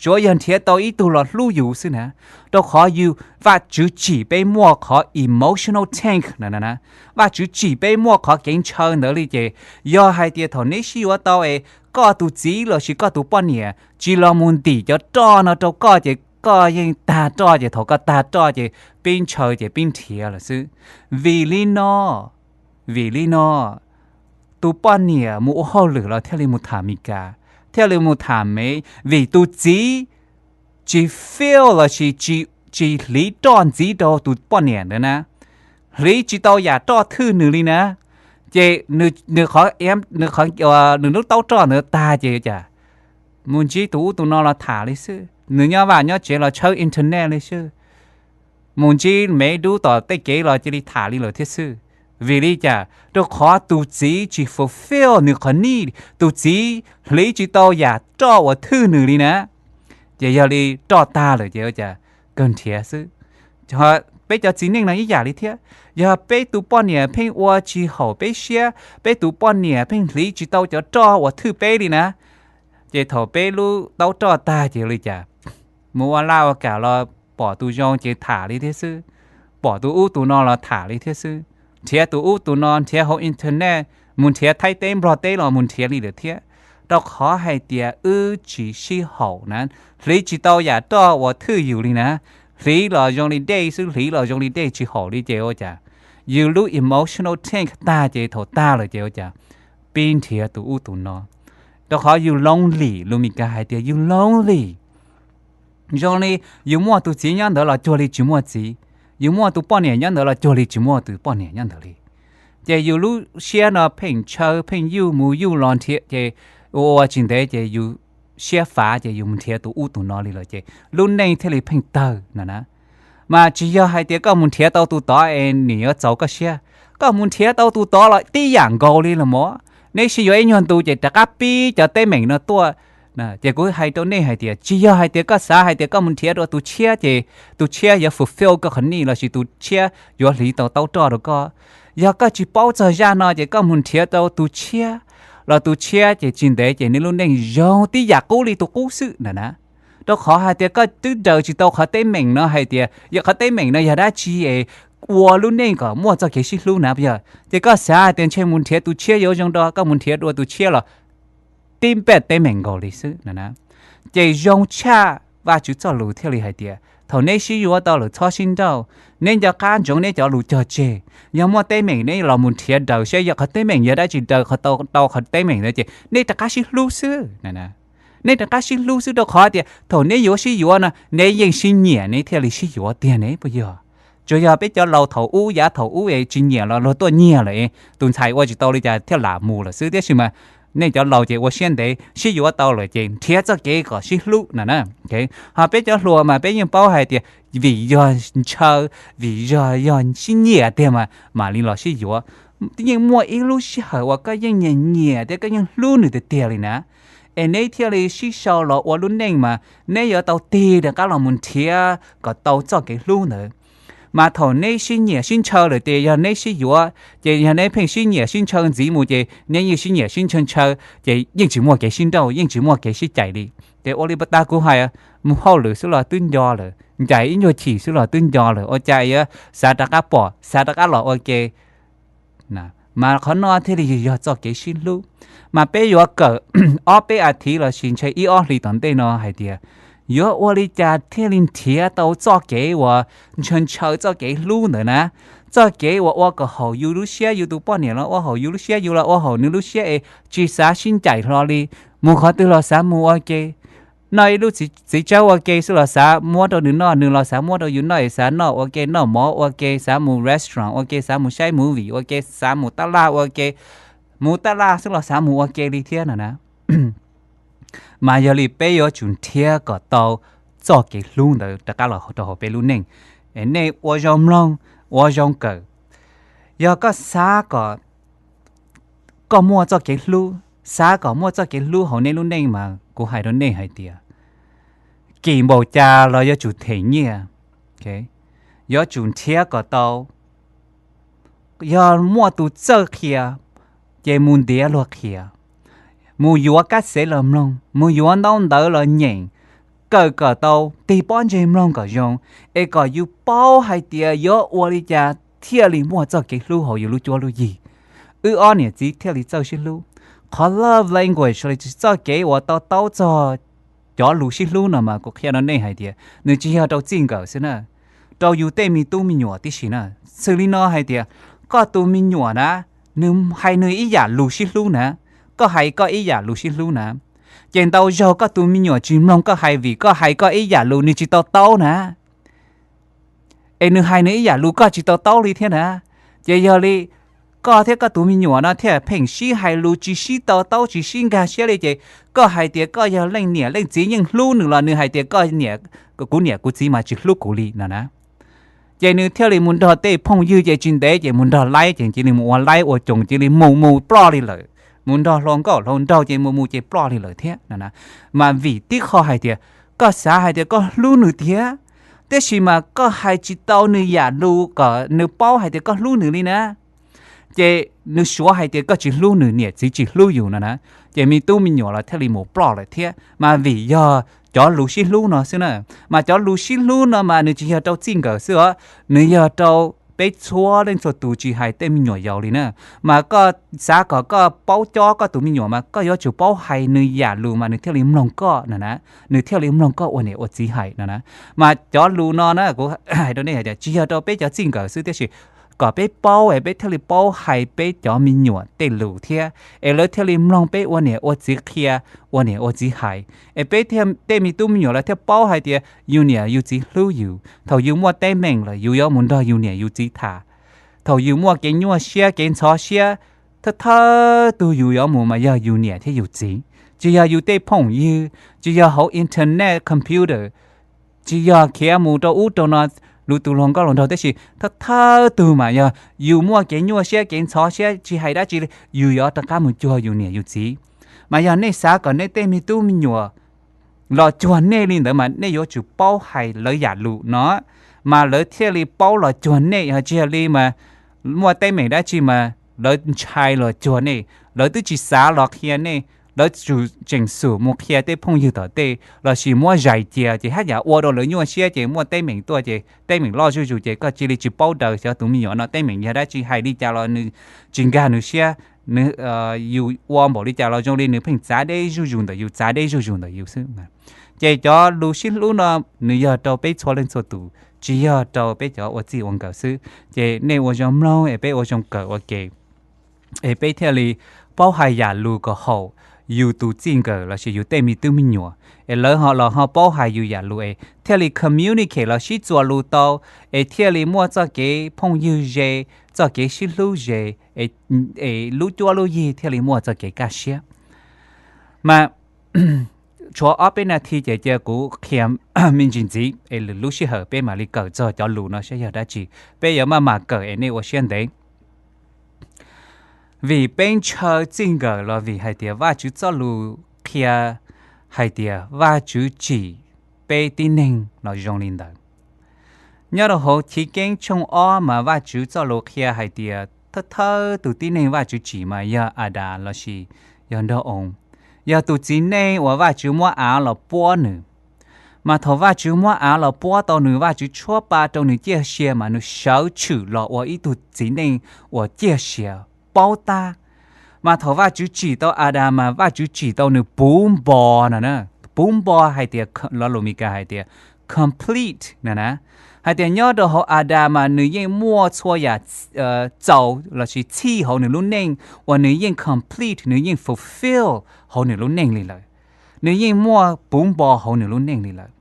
Tsuav yog nrhiav tau ib tug los hlub yus xwb na. Rau qhov yus, Vajtswv tsim peb muaj qhov emotional tank na, Vajtswv tsim peb muaj qhov kev ntshaw ntawd li ces yog hais tias thaum neb sib yuav tau es koj tus txiv lossis koj tus poj niam tsis los mus ntim cov roj no rau koj ces koj yeej tag roj, ces thaum koj tag roj ces pib ntshaw ces pib nrhiav lawm xwb. Vim li no, vim li no, tus poj niam mus ua hauj lwm los thiaj li mus tham Mis Kas, thiaj li mus tham Mev, vim tus txiv tsis feel lossis tsis hliv roj ntxiv rau tus poj niam ntawd na, hliv tsis tau yam roj thwj nws li na. Ces nws, nws lub taub roj ntawd tag ces cas mus ntsib tus ub tus no los tham li xwb, nws nyob vaj nyob tsev los tshawb internet li xwb, mus ntsib Mev dub tom tej kev los cia li tham li lawm thiab xwb. Vim li cas? Rau qhov tus txiv tsis fulfill nws qhov need, tus txiv hliv tsis tau yam roj uas thwj nws li na. Ces yog li roj tag lawm ces ua cas kawg nrhiav xwb. Peb cov txiv neej no ib yam li thiab, yog peb tus poj niam pheej ua tsis haum peb siab, peb tus poj niam pheej hliv tsis tau cov roj uas thwj peb li na, ces thaum peb lub taub roj tag ces li cas, mus ua laj ua kam los pom tus zoo ces tham li thiab xwb, pom tus ub tus no los tham li thiab xwb, nrhiav tus ub tus no, nrhiav hauv internet, mus nrhiav Thaib teb Nplog teb los mus nrhiav li lawm thiab. Rau qhov hais tias wb tsis sib haum na, hliv tsis tau yam roj uas thwj yus li na, hliv los zoo li dej xwb, hliv los zoo li dej tsis haum li ces ua cas yus lub emotional tank tag ces thaum tag lawm ces ua cas pib nrhiav tus ub tus no. Rau qhov yus lonely, lus Mis Kas hais tias yus lonely. Zoo li yus muaj tus txiv nyob ntawd los cuag li tsis muaj txiv, yus muaj tus poj niam nyob ntawd los cuag li tsis muaj tus poj niam nyob ntawd li. Ces yus lub siab no pheej ntshaw pheej yuj mus yuj los nrhiav ces ua ua tsis ntev ces yus siab fav ces yus mus nrhiav tus ub tus no li lawm ces lub neej thiaj li pheej tawg no na. Mas tsis yog hais tias koj mus nrhiav tau tus tod es nws yuav txaus koj siab, koj mus nrhiav tau tus tod los tib yam nkaus li los mas. Neb sib yuav ib nyuag ntu ces rov qab pib cov teeb meem no tuaj. Ces kuv hais rau nej hais tias tsis yog hais tias koj xav hais tias koj mus nrhiav rau tus tshiab ces tus tshiab yuav fulfill koj qhov need lossis tus tshiab yuav hliv tau taub roj rau koj. Yog koj tsis paub txog zaj no ces koj mus nrhiav tau tus tshiab los tus tshiab ces tsis ntev ces neb lub neej zoo tib yam qub li tus qub xwb na na. Rau qhov hais tias koj twb daws tsis tau qhov teeb meem no hais tias yog qhov teeb meem no yog dab tsi es ua lub neej kom muaj txoj kev sib hlub na yog. Ces koj xav hais tias ntshe mus nrhiav tus tshiab yuav zoo dua, koj mus nrhiav dua tus tshiab los tib npaj teeb meem nkaus li xwb na. Ces zoo tshaj Vajtswv txoj lus thiaj li hais tias thaum neb sib yuav tau lawm txhob sib nrauj, neb nco qab ntsoov neb cov lus cog tseg. Yog muaj teeb meem neb los mus nrhiav daws saib yog qhov teeb meem yog dab tsi daws qhov tau tau qhov teeb meem ntawd ces nej rov qab sib hlub xwb. Nej rov qab sib hlub xwb rau qhov tias thaum neb yuav sib yuav no neb yeej sib nyiam neb thiaj li sib yuav tiag ne puas yog? Tsuas yog peb cov laus thaum ub, yav thaum ub es tsis nyiam los luag tuaj nyiag lawm, tus ntxhais ua tsis tau li cas thiaj lam mus lawm xwb, tiam sis mas nej cov laus ces ua siab ntev sib yuav tau lawm ces nrhiav txoj kev kom sib hlub no na. Ho peb cov hluas mas peb yeej paub hais tias vim yog ntshaw, vim yog yog sib nyiam tiag mas mam li los sib yuav. Yeej muaj ib lub sij hawm uas koj yeej nyiam nyiam thiab koj yeej hlub nws tiag tiag li na, es neb thiaj li sib sau los ua lub neej mas neb yuav tau tig rov qab los mus nrhiav kom tau txoj kev hlub ntawd. Mas thaum neb sib nyiam sib ntshaw lawm ces yog neb sib yuav, ces yog neb pheej sib nyiam sib ntshaw ntxiv mus ces neb yeej sib nyiam sib ntshaw ntshaw ces yeej tsis muaj kev sib nrauj, yeej tsis muaj kev sib cais li. Ces ua li puag ta kuv hais, mus hauj lwm xwb los twb nco lawm, ncaim ib nyuag chim xwb los twb nco lawm, ua cas yuav xav rov qab pom, xav rov qab los ua ke. Mas qhov no thiaj li yog txoj kev sib hlub. Mas peb yuav kawm ob peb as thiv lossis ntshe ib ob hlis tom ntej no hais tias Yuav ua li cas thiaj li nrhiav tau txoj kev uas ntshaw ntshaw txoj kev hlub ntawd na? Txoj kev uas ua kom haum yus lub siab, yus tus poj niam los ua haum yus lub siab, yus los ua haum nws lub siab es tsis xav sib ncaim hlo li, mus qhov twg los xav mus ua ke, noj ib lub txiv tsawb ua ke xwb los xav muab rau nws noj, nws los xav muab rau yus noj es xav noj ua ke, noj mov ua ke, xav mus restaurant ua ke, xav mus saib movie ua ke, xav mus tab laj ua ke, mus tab laj xwb los xav mus ua ke li thiab no na. Mas yog li peb yuav tsum nrhiav kom tau txoj kev hlub ntawd rov qab los rau hauv peb lub neej. Nej ua zoo mloog, ua zoo kawm. Yog koj xav kom koj muaj txoj kev hlub, xav kom muaj txoj kev hlub hauv nej lub neej mas kuv hais rau nej hais tias, kim npaum cas los yuav tsum them nyiaj, yuav tsum nrhiav kom tau. Yog muaj tus txawj qhia, ces mus ntiav luag qhia, mus yuav kab xev los mloog, mus yuav ntaub ntawv los nyeem, kawm kom tau, tig pob ntseg mloog kom zoo, es kom yus paub hais tias yuav ua li cas thiaj li muaj txoj kev hlub hauv yus lub cuab lub yig, wb ob niam txiv thiaj li txawj sib hlub. Qhov love language los txoj kev uas to taub txog cov lus sib hlub no mas kuv qhia rau nej hais tias nws tsis yog rau txij nkawm xwb na, rau yus tej me tub me nyuam tib si na. Xws li no hais tias, koj tus me nyuam na, nws hais nws ib yam lus sib hlub na, koj hais koj ib yam lus sib hlub na, ces ntau zaug koj tus me nyuam tsis mloog koj hais vim koj hais koj ib yam lus nws tsis to taub na. Es nws hais nws ib yam lus koj tsis to taub li thiab na. Ces yog li koj thiab koj tus me nyuam no thiaj pheej sib hais lus tsis sib to taub tsis sib nkag siab li ces koj hais tias koj yog leej niam leej txiv yeej hlub nws los nws hais tias koj niam, kuv niam kuv txiv mas tsis hlub kuv li no na. Ces nws thiaj li mus nrog tej phooj ywg ces tsis ntev ces mus nrog laib ces cia li mus ua laib ua coos cia li mus mus ploj li lawm. Mus nrog hluas nkauj hluas nraug ces mus mus ces ploj li lawm thiab no na. Mas vim tib qho hais tias koj xav hais tias koj hlub nws tiag, tiam sis mas koj hais tsis tau nws yam lus kom nws paub hais tias koj hlub nws li na. Ces nws suav hais tias koj tsis hlub nws, niam txiv tsis hlub yus no na. Ces me tub me nyuam los thiaj li mus ploj lawm thiab mas vim yog cov lus sib hlub no xwb na. Mas cov lus sib hlub no mas nws tsis yog rau txij nkawm xwb os, nws yog rau peb txhua leej txhua tus tsis hais tej me nyuam yaus li na. Mas koj xav kom koj paub cob koj tus me nyuam mas koj yuav tsum paub hais nws yam lus mas nws thiaj li mloog koj no na, nws thiaj li mloog koj ua niam ua txiv hais no na. Mas cov lus no na kuv hais rau nej hais tias tsis yog rau peb cov txij nkawm xwb tiam sis kom peb paub es peb thiaj li paub hais peb cov me nyuam tej lus thiab es lawv thiaj li mloog peb ua niam ua txiv qhia, ua niam ua txiv hais. Es peb tej me tub me nyuam lawv thiaj paub hais tias yus niam yus txiv hlub yus, thaum yus muaj teeb meem lawm yus yuav mus nrog yus niam yus txiv tham. Thaum yus muaj kev nyuaj siab kev ntxhov siab, thawj thawj tug yus yuav mus mas yog yus niam thiab yus txiv, tsis yog yus tej phooj ywg, tsis yog hauv internet computer, tsis yog khiav mus rau ub rau no, lus tus hluas nkauj hluas nraug, tiam sis thawj thawj tug mas yog yus muaj kev nyuaj siab kev ntxhov siab tsis hais dab tsi li yus yuav rov qab mus cuag yus niam yus txiv. Mas yog nej xav kom nej tej me tub me nyuam los cuag nej li ntawd mas nej yuav tsum paub hais lawv yam lus no, mas lawv thiaj li paub los cuag nej. Yog tsis yog li mas muaj teeb meem dab tsi mas lawv ntshai los cuag nej, lawv twb tsis xav los qhia nej, lawv tsuas tseem xub mus qhia tej phooj ywg tom tej lossis muab zais cia ces haj yam ua rau lawv nyuaj siab ces muaj teeb meem tuaj ces teeb meem loj zuj zus ces koj cia li tsis paub daws xyov tus me nyuam no teeb meem yog dab tsi, hais li cas los nws tsis nkag nws siab, nws, yus ua npaum li cas los zoo li nws pheej txav deb zuj zus ntawm yus, txav deb zuj zus ntawm yus xwb. Ces cov lus sib hlub no nws yog rau peb txhua leej txhua tus, tsis yog rau peb cov ua txij ua nkawm xwb. Ces nej ua zoo mloog es peb ua zoo kawm ua ke, es peb thiaj li paub hais yam lus kom haum yus tus txij nkawm lossis yus tej me tub me nyuam, es lawv ho los ho paub hais yus yam lus es thiaj li communicate los sib txuas lus tau, es thiaj li muaj txoj kev phooj ywg ze, txoj kev sib hlub ze, es lub cuab lub yig thiaj li muaj txoj kev kaj siab. Mas tshuav ob peb nas this ces cia kuv qhia me ntsis ntxiv es lwm lub sij hawm peb mam li kawm txog cov lus no saib yog dab tsi, peb yuav maj mam kawm es nej ua siab ntev. Vim peb ntshaw txij nkawm los vim hais tias Vajtswv txoj lus qhia hais tias Vajtswv tsim peb tib neeg los zoo li ntawd. Nyob rau hauv Chiv Keeb tshooj ob mas Vajtswv txoj lus qhia hais tias thawj thawj tus tib neeg Vajtswv tsim mas yog Adas lossis yog nraug oo, yog tus txiv neej uas Vajtswv muab av los puab nws. Mas thaum Vajtswv muab av los puab tau nws, Vajtswv tshuab pa rau nws ciaj sia mas nws sawv tshwm los ua ib tug txiv neej uas ciaj sia, paub tab. Mas thaum Vajtswv tsim tau Adas mas Vajtswv tsim tau nws puv npo no na, puv npo hais tias, lo lus Mis Kas hais tias complete no na. Hais tias nyob rau hauv Adas mas nws yeej muaj txhua yam txaus lossis txhij hauv nws lub neej uas nws yeej complete, nws yeej fulfill hauv nws lub neej li lawm. Nws yeej muaj puv npo hauv nws lub neej li lawm.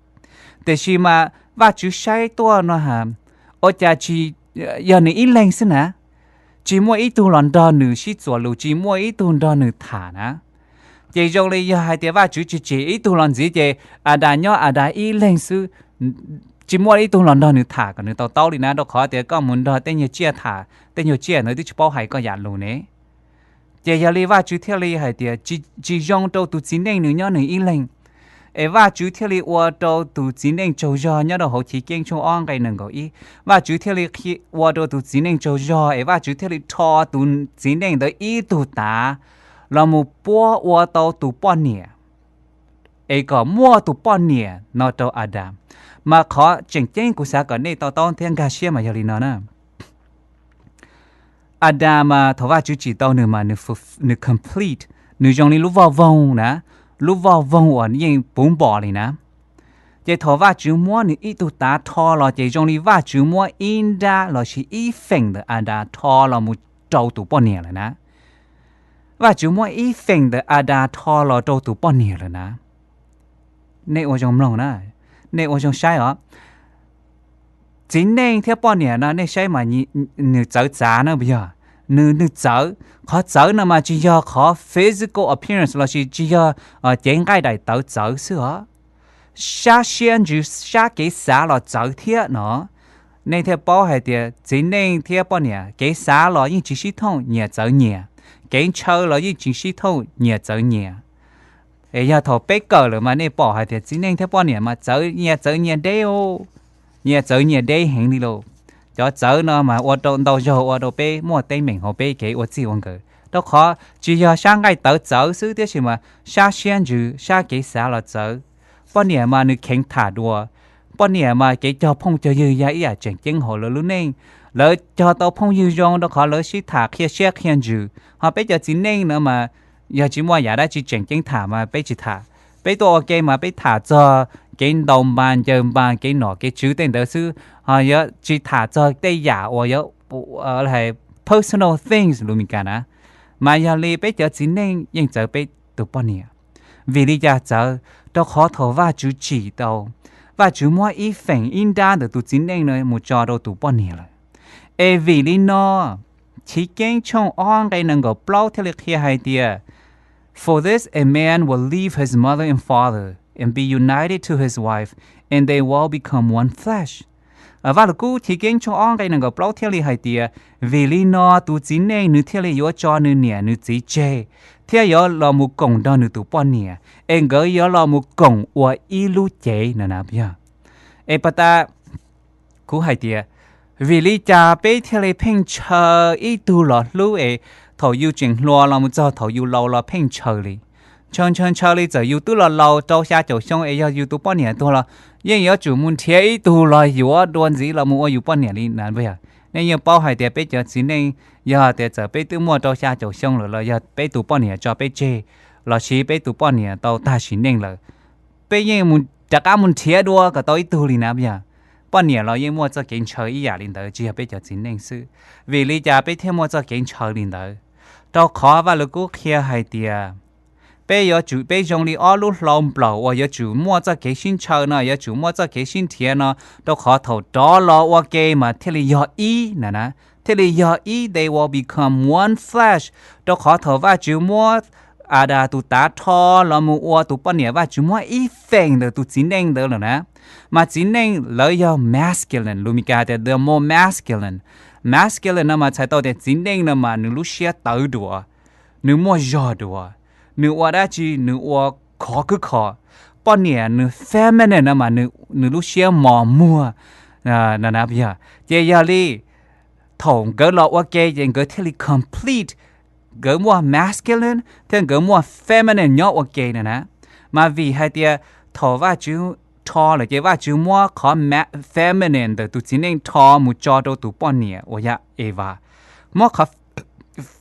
Tiam sis mas Vajtswv saib tuaj no ha, ua cas tsis, yog nws ib leeg xwb na, tsis muaj ib tug los nrog nws sib txuas lus, tsis muaj ib tug nrog nws tham na. Ces zoo li yog hais tias Vajtswv tsis tsim ib tug los ntxiv ces Adas nyob Adas ib leeg xwb, tsis muaj ib tug los nrog nws tham kom nws tau taub li na, rau qhov tias koj mus nrog tej nyuag tsiaj tham, tej nyuag tsiaj ntawd twb tsis paub hais koj yam lus ne. Ces yog li Vajtswv thiaj li hais tias tsis zoo rau tus txiv neej nws nyob nws ib leeg. Es Vajtswv thiaj li ua rau tus txiv neej tsaug zog nyob rau hauv Chiv Keeb tshooj ob nqe nees nkaum ib. Vajtswv thiaj li ua rau tus txiv neej tsaug zog es Vajtswv thiaj li rho tus txiv neej ntawd ib tug tav los mus puab ua tau tus poj niam, es kom muaj tus poj niam no rau Adas. Mas qhov tseem ceeb kuv xav kom nej to taub thiab nkag siab mas yog li no na. Adas mas thaum Vajtswv tsim tau nws mas nws complete, nws zoo li lub voj voog na, lub voj voog uas yeej puv npo li na. Ces thaum Vajtswv muab nws ib tug tav rho los ces zoo li Vajtswv muab ib nrab lossis ib feem ntawm Adas rho los mus rau tus poj niam lawm na. Vajtswv muab ib feem ntawm Adas rho los rau tus poj niam lawm na. Nej ua zoo mloog na, nej ua zoo saib os. Txiv neej thiab poj niam no nej saib mas nws txawv txav na puas yog? Nws, nws txawv, qhov txawv no mas tsis yog qhov physical appearance lossis tsis yog cev nqaij daim tawv txawv xwb os. Sab siab ntsws sab kev xav los txawv thiab no. Nej thiaj paub hais tias txiv neej thiab poj niam kev xav los yeej tsis sib thooj, nyias txawv nyias. Kev ntshaw los yeej tsis sib thooj, nyias txawv nyias. Es yog thaum peb kawm lawm mas nej pom hais tias txiv neej thiab poj niam mas txawv nyias txawv nyias deb, nyias txawv nyias deb heev li lauj. Cov txawv no mas ua rau ntau zaug ua rau peb muaj teeb meem hauv peb kev ua txij ua nkawm, rau qhov tsis yog sab nqaij tawv txawv xwb tiam sis mas sab siab ntsws sab kev xav los txawv. Poj niam mas nws kheev tham dua, poj niam mas kev cog phooj cog ywg yog ib yam tseem ceeb hauv lawv lub neej. Lawv cog tau phooj ywg zoo rau qhov lawv sib tham qhia siab qhia ntsws, ho peb cov txiv neej no mas yog tsis muaj yam dab tsi tseem ceeb tham mas peb tsis tham. Peb tuaj ua ke mas peb tham txog kev ntaus npas ncaws npas kev nom kev tswv tej ntawd xwb, ho yuav tsis tham txog tej yam uas yuav personal things lus Mis Kas na. Mas yog li peb cov txiv neej yeej txawv peb tus poj niam. Vim li cas txawv? Rau qhov thaum Vajtswv tsim tau, Vajtswv muab ib feem ib nrab ntawm tus txiv neej no mus tso rau tus poj niam lawm. Es vim li no, Chiv Keeb tshooj ob nqe nees nkaum plaub thiaj li qhia hais tias, For this a man will leave his mother and father and be united to his wife, and they will become one flesh. Vaj Lug Kub Chiv Keeb tshooj ob nqe nees nkaum plaub thiaj li hais tias, vim li no tus txiv neej nws thiaj li yuav tso nws niam nws txiv tseg, thiab yuav los mus koom nrog nws tus poj niam, es nkawd yuav los mus koom ua ib lub cev no na. Es pas tas kuv hais tias, vim li cas peb thiaj li pheej ntshaw ib tug los hlub es thaum yus tseem hluas los mus txog thaum yus laus los pheej ntshaw li? Ntshaw ntshaw ntshaw li txawm yus twb los laus rau xya caum xyoo es yog yus tus poj niam tuag los yeej yuav tsum mus nrhiav ib tug los yuav dua ntxiv los mus ua yus poj niam li na. Nej yeej paub hais tias peb cov txiv neej yog tias txawm peb twb muaj rau xya caum xyoo lawm los yog peb tus poj niam tso peb tseg, lossis peb tus poj niam tau tag sim neej lawm, peb yeej mus rov qab mus nrhiav dua kom tau ib tug li na yog. Poj niam los yeej muaj txoj kev ntshaw ib yam li ntawd, tsis yog peb cov txiv neej xwb. Vim li cas peb thiaj muaj txoj kev ntshaw li ntawd? Rau qhov Vaj Lug Kub qhia hais tias, peb yuav tsum, peb zoo li ob lub hlau nplaum uas yuav tsum muaj txoj kev sib ntshaw no, yuav tsum muaj txoj kev sib nrhiav no, rau qhov thaum rov los ua ke mas thiaj li yog ib na na, thiaj li yog ib, they will become one flesh. Rau qhov thaum Vajtswv muab Adas tus tav rho los mus ua tus poj niam, Vajtswv muab ib feem ntawm tus txiv neej ntawd lawm na. Mas txiv neej lawv yog masculine, lus Mis Kas hais tias the more masculine. Masculine no mas txhais tau tias txiv neej no mas nws lub siab tawv dua, nws muaj zog dua, nws ua dab tsi nws ua khov kwb kho. Poj niam nws feminine no mas nws lub siab mos muag. Ces yog li thaum nkawd los ua ke ces nkawd thiaj li complete, nkawd muaj masculine thiab nkawd muaj feminine nyob ua ke na na. Mas vim hais tias thaum Vajtswv rho lawm ces Vajtswv muab qhov feminine ntawm tus txiv neej rho mus tso rau tus poj niam uas yog Evas. Muab qhov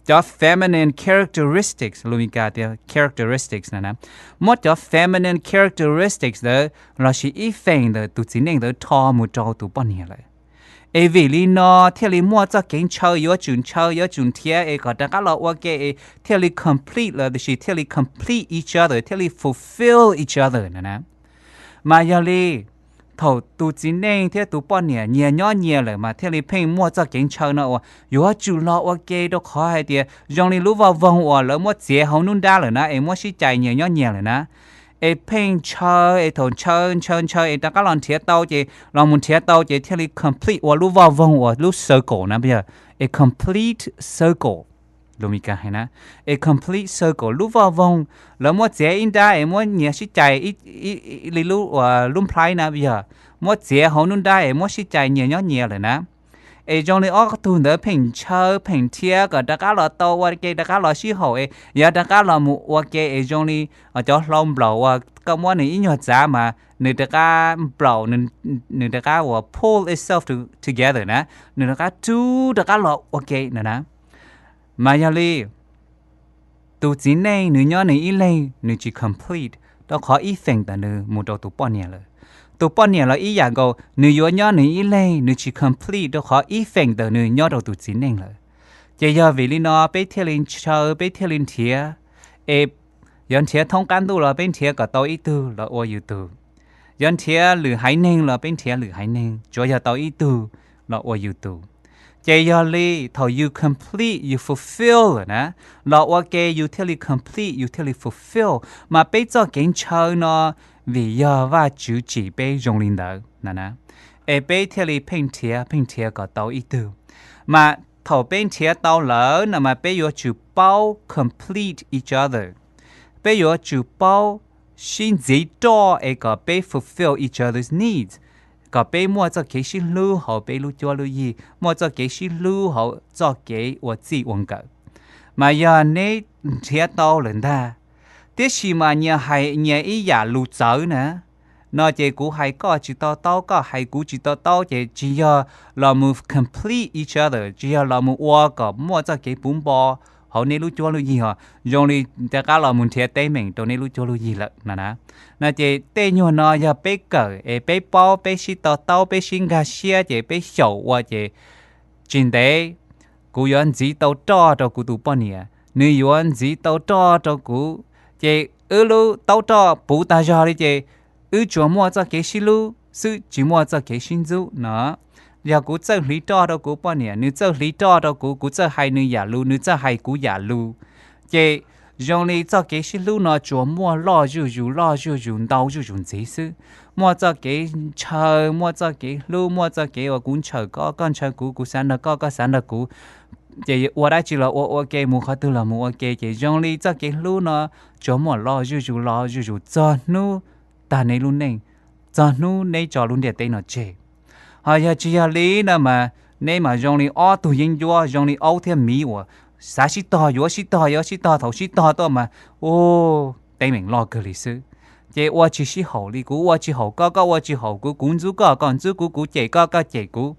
cov feminine characteristics, lus Mis Kas tias characteristics na, muab cov feminine characteristics ntawd lossis ib feem ntawm tus txiv neej ntawd rho mus rau tus poj niam lawm. Es vim li no thiaj li muaj txoj kev ntshaw, yuav tsum ntshaw, yuav tsum nrhiav es kom rov qab los ua ke es thiaj li complete lawm, tiam sis thiaj li complete each other, thiaj li fulfill each other na. Mas yog li, thaum tus txiv neej thiab tus poj niam nyias nyob nyias lawm mas thiaj li pheej muaj txoj kev ntshaw no uas yuav tsum los ua ke, rau qhov hais tias zoo li lub voj voog uas lawv muab txiav hauv nruab nrab lawm na, es muab sib cais nyias nyob nyias lawm na. Es pheej ntshaw, es thaum ntshaw ntshaw ntshaw es rov qab los nrhiav tau ces los mus nrhiav tau ces thiaj li complete ua lub voj voog uas lub circle na, yog a complete circle, lus Mis Kas hais na, a complete circle, lub voj voog. Lawv muab txiav ib nrab es muab nyias sib cais li lub, lub nplhaib na, yog muab txiav hauv nruab nrab es muab sib cais nyias nyob nyias lawm na. Es zoo li ob tug ntawd pheej ntshaw pheej nrhiav kom rov qab los tau ua ke, rov qab los sib haum es yog rov qab los mus ua ke es zoo li cov hlau nplaum uas koj muab nws ib nyuag txav mas nws rov qab nplaum, nws rov qab uas pull itself together na, nws rov qab rub rov qab los ua ke na na. Mas yog li, tus txiv neej nws nyob nws ib leeg nws tsis complete, rau qhov ib feem ntawm nws mus rau tus poj niam lawm. Tus poj niam los ib yam nkaus, nws yuav nyob nws ib leeg nws tsis complete rau qhov ib feem ntawm nws nyob rau tus txiv neej lawm. Ces yog vim li no peb thiaj li ntshaw, peb thiaj li nrhiav, es yuav nrhiav thoob qab ntuj los peb nrhiav kom tau ib tug los ua yus tug. Yuav nrhiav lwm haiv neeg los peb nrhiav lwm haiv neeg, tsuav yog tau ib tug los ua yus tug. Ces yog li thaum yus complete, yus fulfill lawm na, los ua ke yus thiaj li complete, yus thiaj li fulfill. Mas peb txoj kev ntshaw no vim yog Vajtswv tsim peb zoo li ntawd na, es peb thiaj li pheej nrhiav pheej nrhiav kom tau ib tug. Mas thaum peb nrhiav tau lawm no mas peb yuav tsum paub complete each other. Peb yuav tsum paub sib ntxiv roj es kom peb fulfill each other's needs, kom peb muaj txoj kev sib hlub hauv peb lub cuab lub yig, muaj txoj kev sib hlub hauv txoj kev ua txij ua nkawm. Mas yog neb nrhiav tau lawm ntag, tiam sis mas nyias hais nyias ib yam lus txawv na, no ces kuv hais koj tsis to taub, koj hais kuv tsis to taub, ces tsis yog los mus complete each other, tsis yog los mus ua kom muaj txoj kev puv npo hauv neb lub cuab lub yig os, zoo li rov qab los mus nrhiav teeb meem rau neb lub cuab lub yig lawm no na. No ces tej nyuag no yog peb kawm es peb paub, peb sib to taub, peb sib nkag siab ces peb xyaum ua ces tsis ntev kuv yuav ntxiv tau roj rau kuv tus poj niam, nws yuav ntxiv tau roj rau kuv, ces wb lub taub roj puv tag zog li ces wb tsuas muaj txoj kev sib hlub xwb, tsis muaj txoj kev sib ntxub no. Yog kuv txawj hliv roj rau kuv poj niam, nws txawj hliv roj rau kuv, kuv txawj hais nws yam lus, nws txawj hais kuv yam lus, ces zoo li txoj kev sib hlub no tsuas muaj loj zuj zus, loj zuj zus, ntau zuj zus ntxiv xwb. Muaj txoj kev ntshaw, muaj txoj kev hlub, muaj txoj kev uas kuv ntshaw koj, koj ntshaw kuv, kuv xav nrog koj, koj xav nrog kuv, ces ua dab tsi los ua, ua ke mus qhov twg los mus ua ke, ces zoo li txoj kev hlub no tsuas muaj loj zuj zus, loj zuj zus txog hnub tag neb lub neej, txog hnub neb tso lub ntiaj teb no tseg. Ho yog tsis yog li no mas neb mas zoo li ob tug yeeb ncuab, zoo li aub thiab miv uas xav sib tog, yuav sib tog, yuav sib tog, thaum sib tog tuaj mas, u, teeb meem loj kawg li xwb. Ces ua tsis sib haum li, kuv ua tsis haum koj, koj ua tsis haum kuv, kuv ntxub koj, koj ntxub kuv, kuv cem koj, koj cem kuv.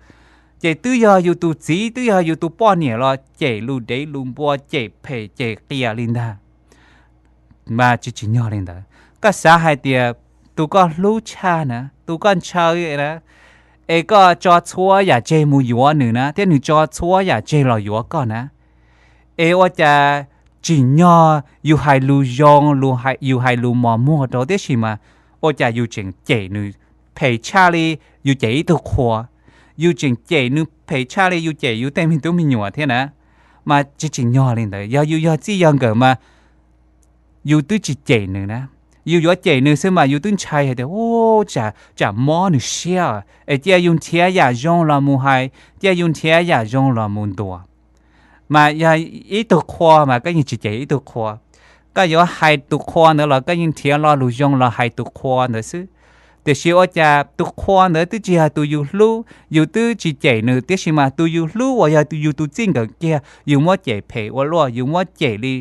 Ces twb yog yus tus txiv, twb yog yus tus poj niam los cem lus dev lus npua, cem phem cem qias li ntag. Mas tsis tsim nyog li ntawd. Koj xav hais tias tus koj hlub tshaj na, tus koj ntshaw na, es koj tso txhua yam tseg mus yuav nws na, thiab nws tso txhua yam tseg los yuav koj na, es ua cas tsim nyog yus hais lus zoo, yus hais lus mos muag rau, tiam sis mas ua cas yus tseem cem nws phem tshaj li yus cem ib tug qhua, yus tseem cem nws phem tshaj li yus cem yus tej me tub me nyuam thiab na. Mas tsis tsim nyog li ntawd, yog yus yog txij yog nkawm mas yus twb tsis cem nws na. Yus yuav cem nws xwb mas yus twb ntshai hais tias, u, tsam mob nws siab, es cia yus nrhiav yam zoo los mus hais, cia yus nrhiav yam zoo los mus ntuas. Mas yog ib tug qhua mas koj yeej tsis cem ib tug qhua. Koj yuav hais tus qhua ntawd los koj yeej nrhiav lo lus zoo los hais tus qhua ntawd xwb. Tiam sis ua cas tus qhua ntawd twb tsis yog tus yus hlub, yus twb tsis cem nws, tiam sis mas tus yus hlub uas yog yus tus txij nkawm kiag yus muab cem phem ua luaj, yus muab cem li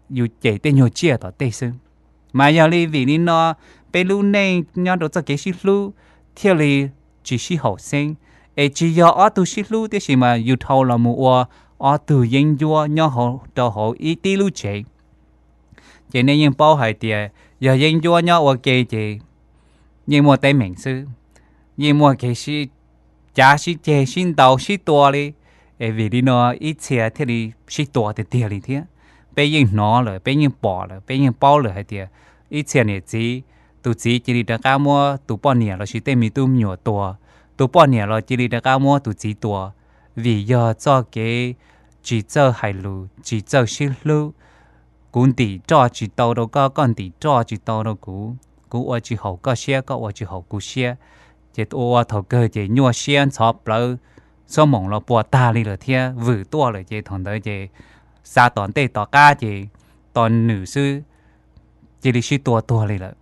yus cem tej nyuag tsiaj tom tej xwb. Mas yog li vim li no peb lub neej nyob rau txoj kev sib hlub thiaj li tsis sib haum xeeb. Es tsis yog ob tug sib hlub, tiam sis mas yus dhau los mus ua ob tug yeeb ncuab nyob rau hauv ib tib lub tsev. Ces nej yeej paub hais tias yog yeeb ncuab nyob ua ke ces yeej muaj teeb meem xwb, yeej muaj kev sib cav sib ceg sib ntaus sib tua li. Es vim li no ib txhia thiaj li sib tua tiag tiag li thiab. Peb yeej hnov lawm, peb yeej pom lawm, peb yeej paub lawm hais tias ib txhia niam txiv, tus txiv cia li rov qab muab tus poj niam lossis tej me tub me nyuam tua, tus poj niam los cia li rov qab muab tus txiv tua, vim yog txoj kev tsis txawj hais lus, tsis txawj sib hlub. Kuv ntim roj tsis tau rau koj, koj ntim roj tsis tau rau kuv, kuv ua tsis haum koj siab, koj ua tsis haum kuv siab, ces ua ua thaum kawg ces nyuaj siab ntxhov plawv, xuab moom los puas tag li lawm thiab vwm tuaj lawm ces thaum ntawd ces xav tom ntej tom qab ces tos nws xwb cia li sib tua tuag li lawm.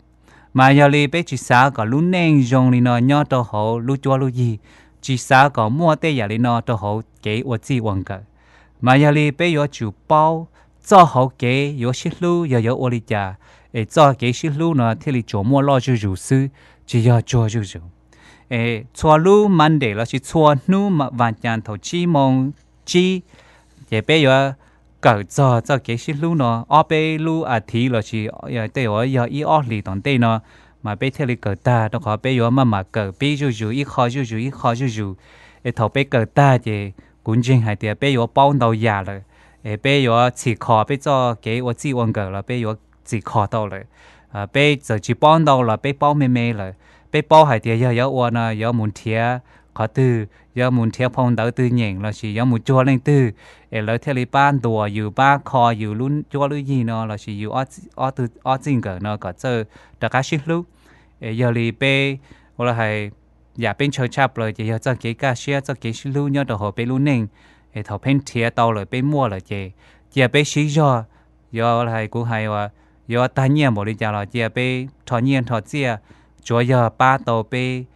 Mas yog li peb tsis xav kom lub neej zoo li no nyob rau hauv lub cuab lub yig, tsis xav kom muaj tej yam li no rau hauv kev ua txij ua nkawm. Mas yog li peb yuav tsum paub txoj hauv kev yuav sib hlub yog yuav ua li cas, es txoj kev sib hlub no thiaj li tsuas muaj loj zuj zus xwb, tsis yog tsuag zuj zus. Es txhua lub Monday lossis txhua hnub vas cas thaum tsib moo tsib, ces peb yuav kawm txog txoj kev sib hlub no ob peb lub a thiv lossis tej uas yog ib ob hlis tom ntej no, mas peb thiaj li kawm tag, rau qhov peb yuav maj mam kawm pib zuj zus ib qho zuj zus ib qho zuj zus. Es thaum peb kawm tag ces kuv ntseeg hais tias peb yuav paub ntau yam lawm, es peb yuav txhim kho peb txoj kev ua txij ua nkawm los peb yuav txhim kho tau lawm. Peb txawm tsis paub ntau los peb paub me me lawm, peb paub hais tias yog yuav ua no yuav mus nrhiav qhov twg, yuav mus nrhiav phau ntawv twg nyeem lossis yuav mus cuag leej twg, es lawv thiaj li pab ntuas yus, pab kho yus lub cuab lub yig no lossis yus ob txij nkawm no kom txawj rov qab sib hlub. Es yog li peb ua li hais, yam peb ntshaw tshaj plaws ces yog txoj kev kaj siab, txoj kev sib hlub nyob rau hauv peb lub neej. Es thaum peb nrhiav tau lawm, peb muaj lawm ces cia peb siv zog, yuav hais kuv hais uas yuav tag nyiaj npaum li cas los cia peb rho nyiaj rho txiaj, tsuav yog pab tau peb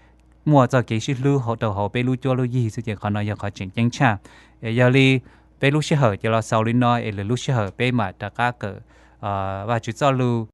muaj txoj kev sib hlub rau hauv peb lub cuab lub yig xwb ces qhov no yog qhov tseem ceeb tshaj. Es yog li peb lub sij hawm ces los xaus li no, es lwm lub sij hawm peb mam rov qab kawm Vajtswv txoj lus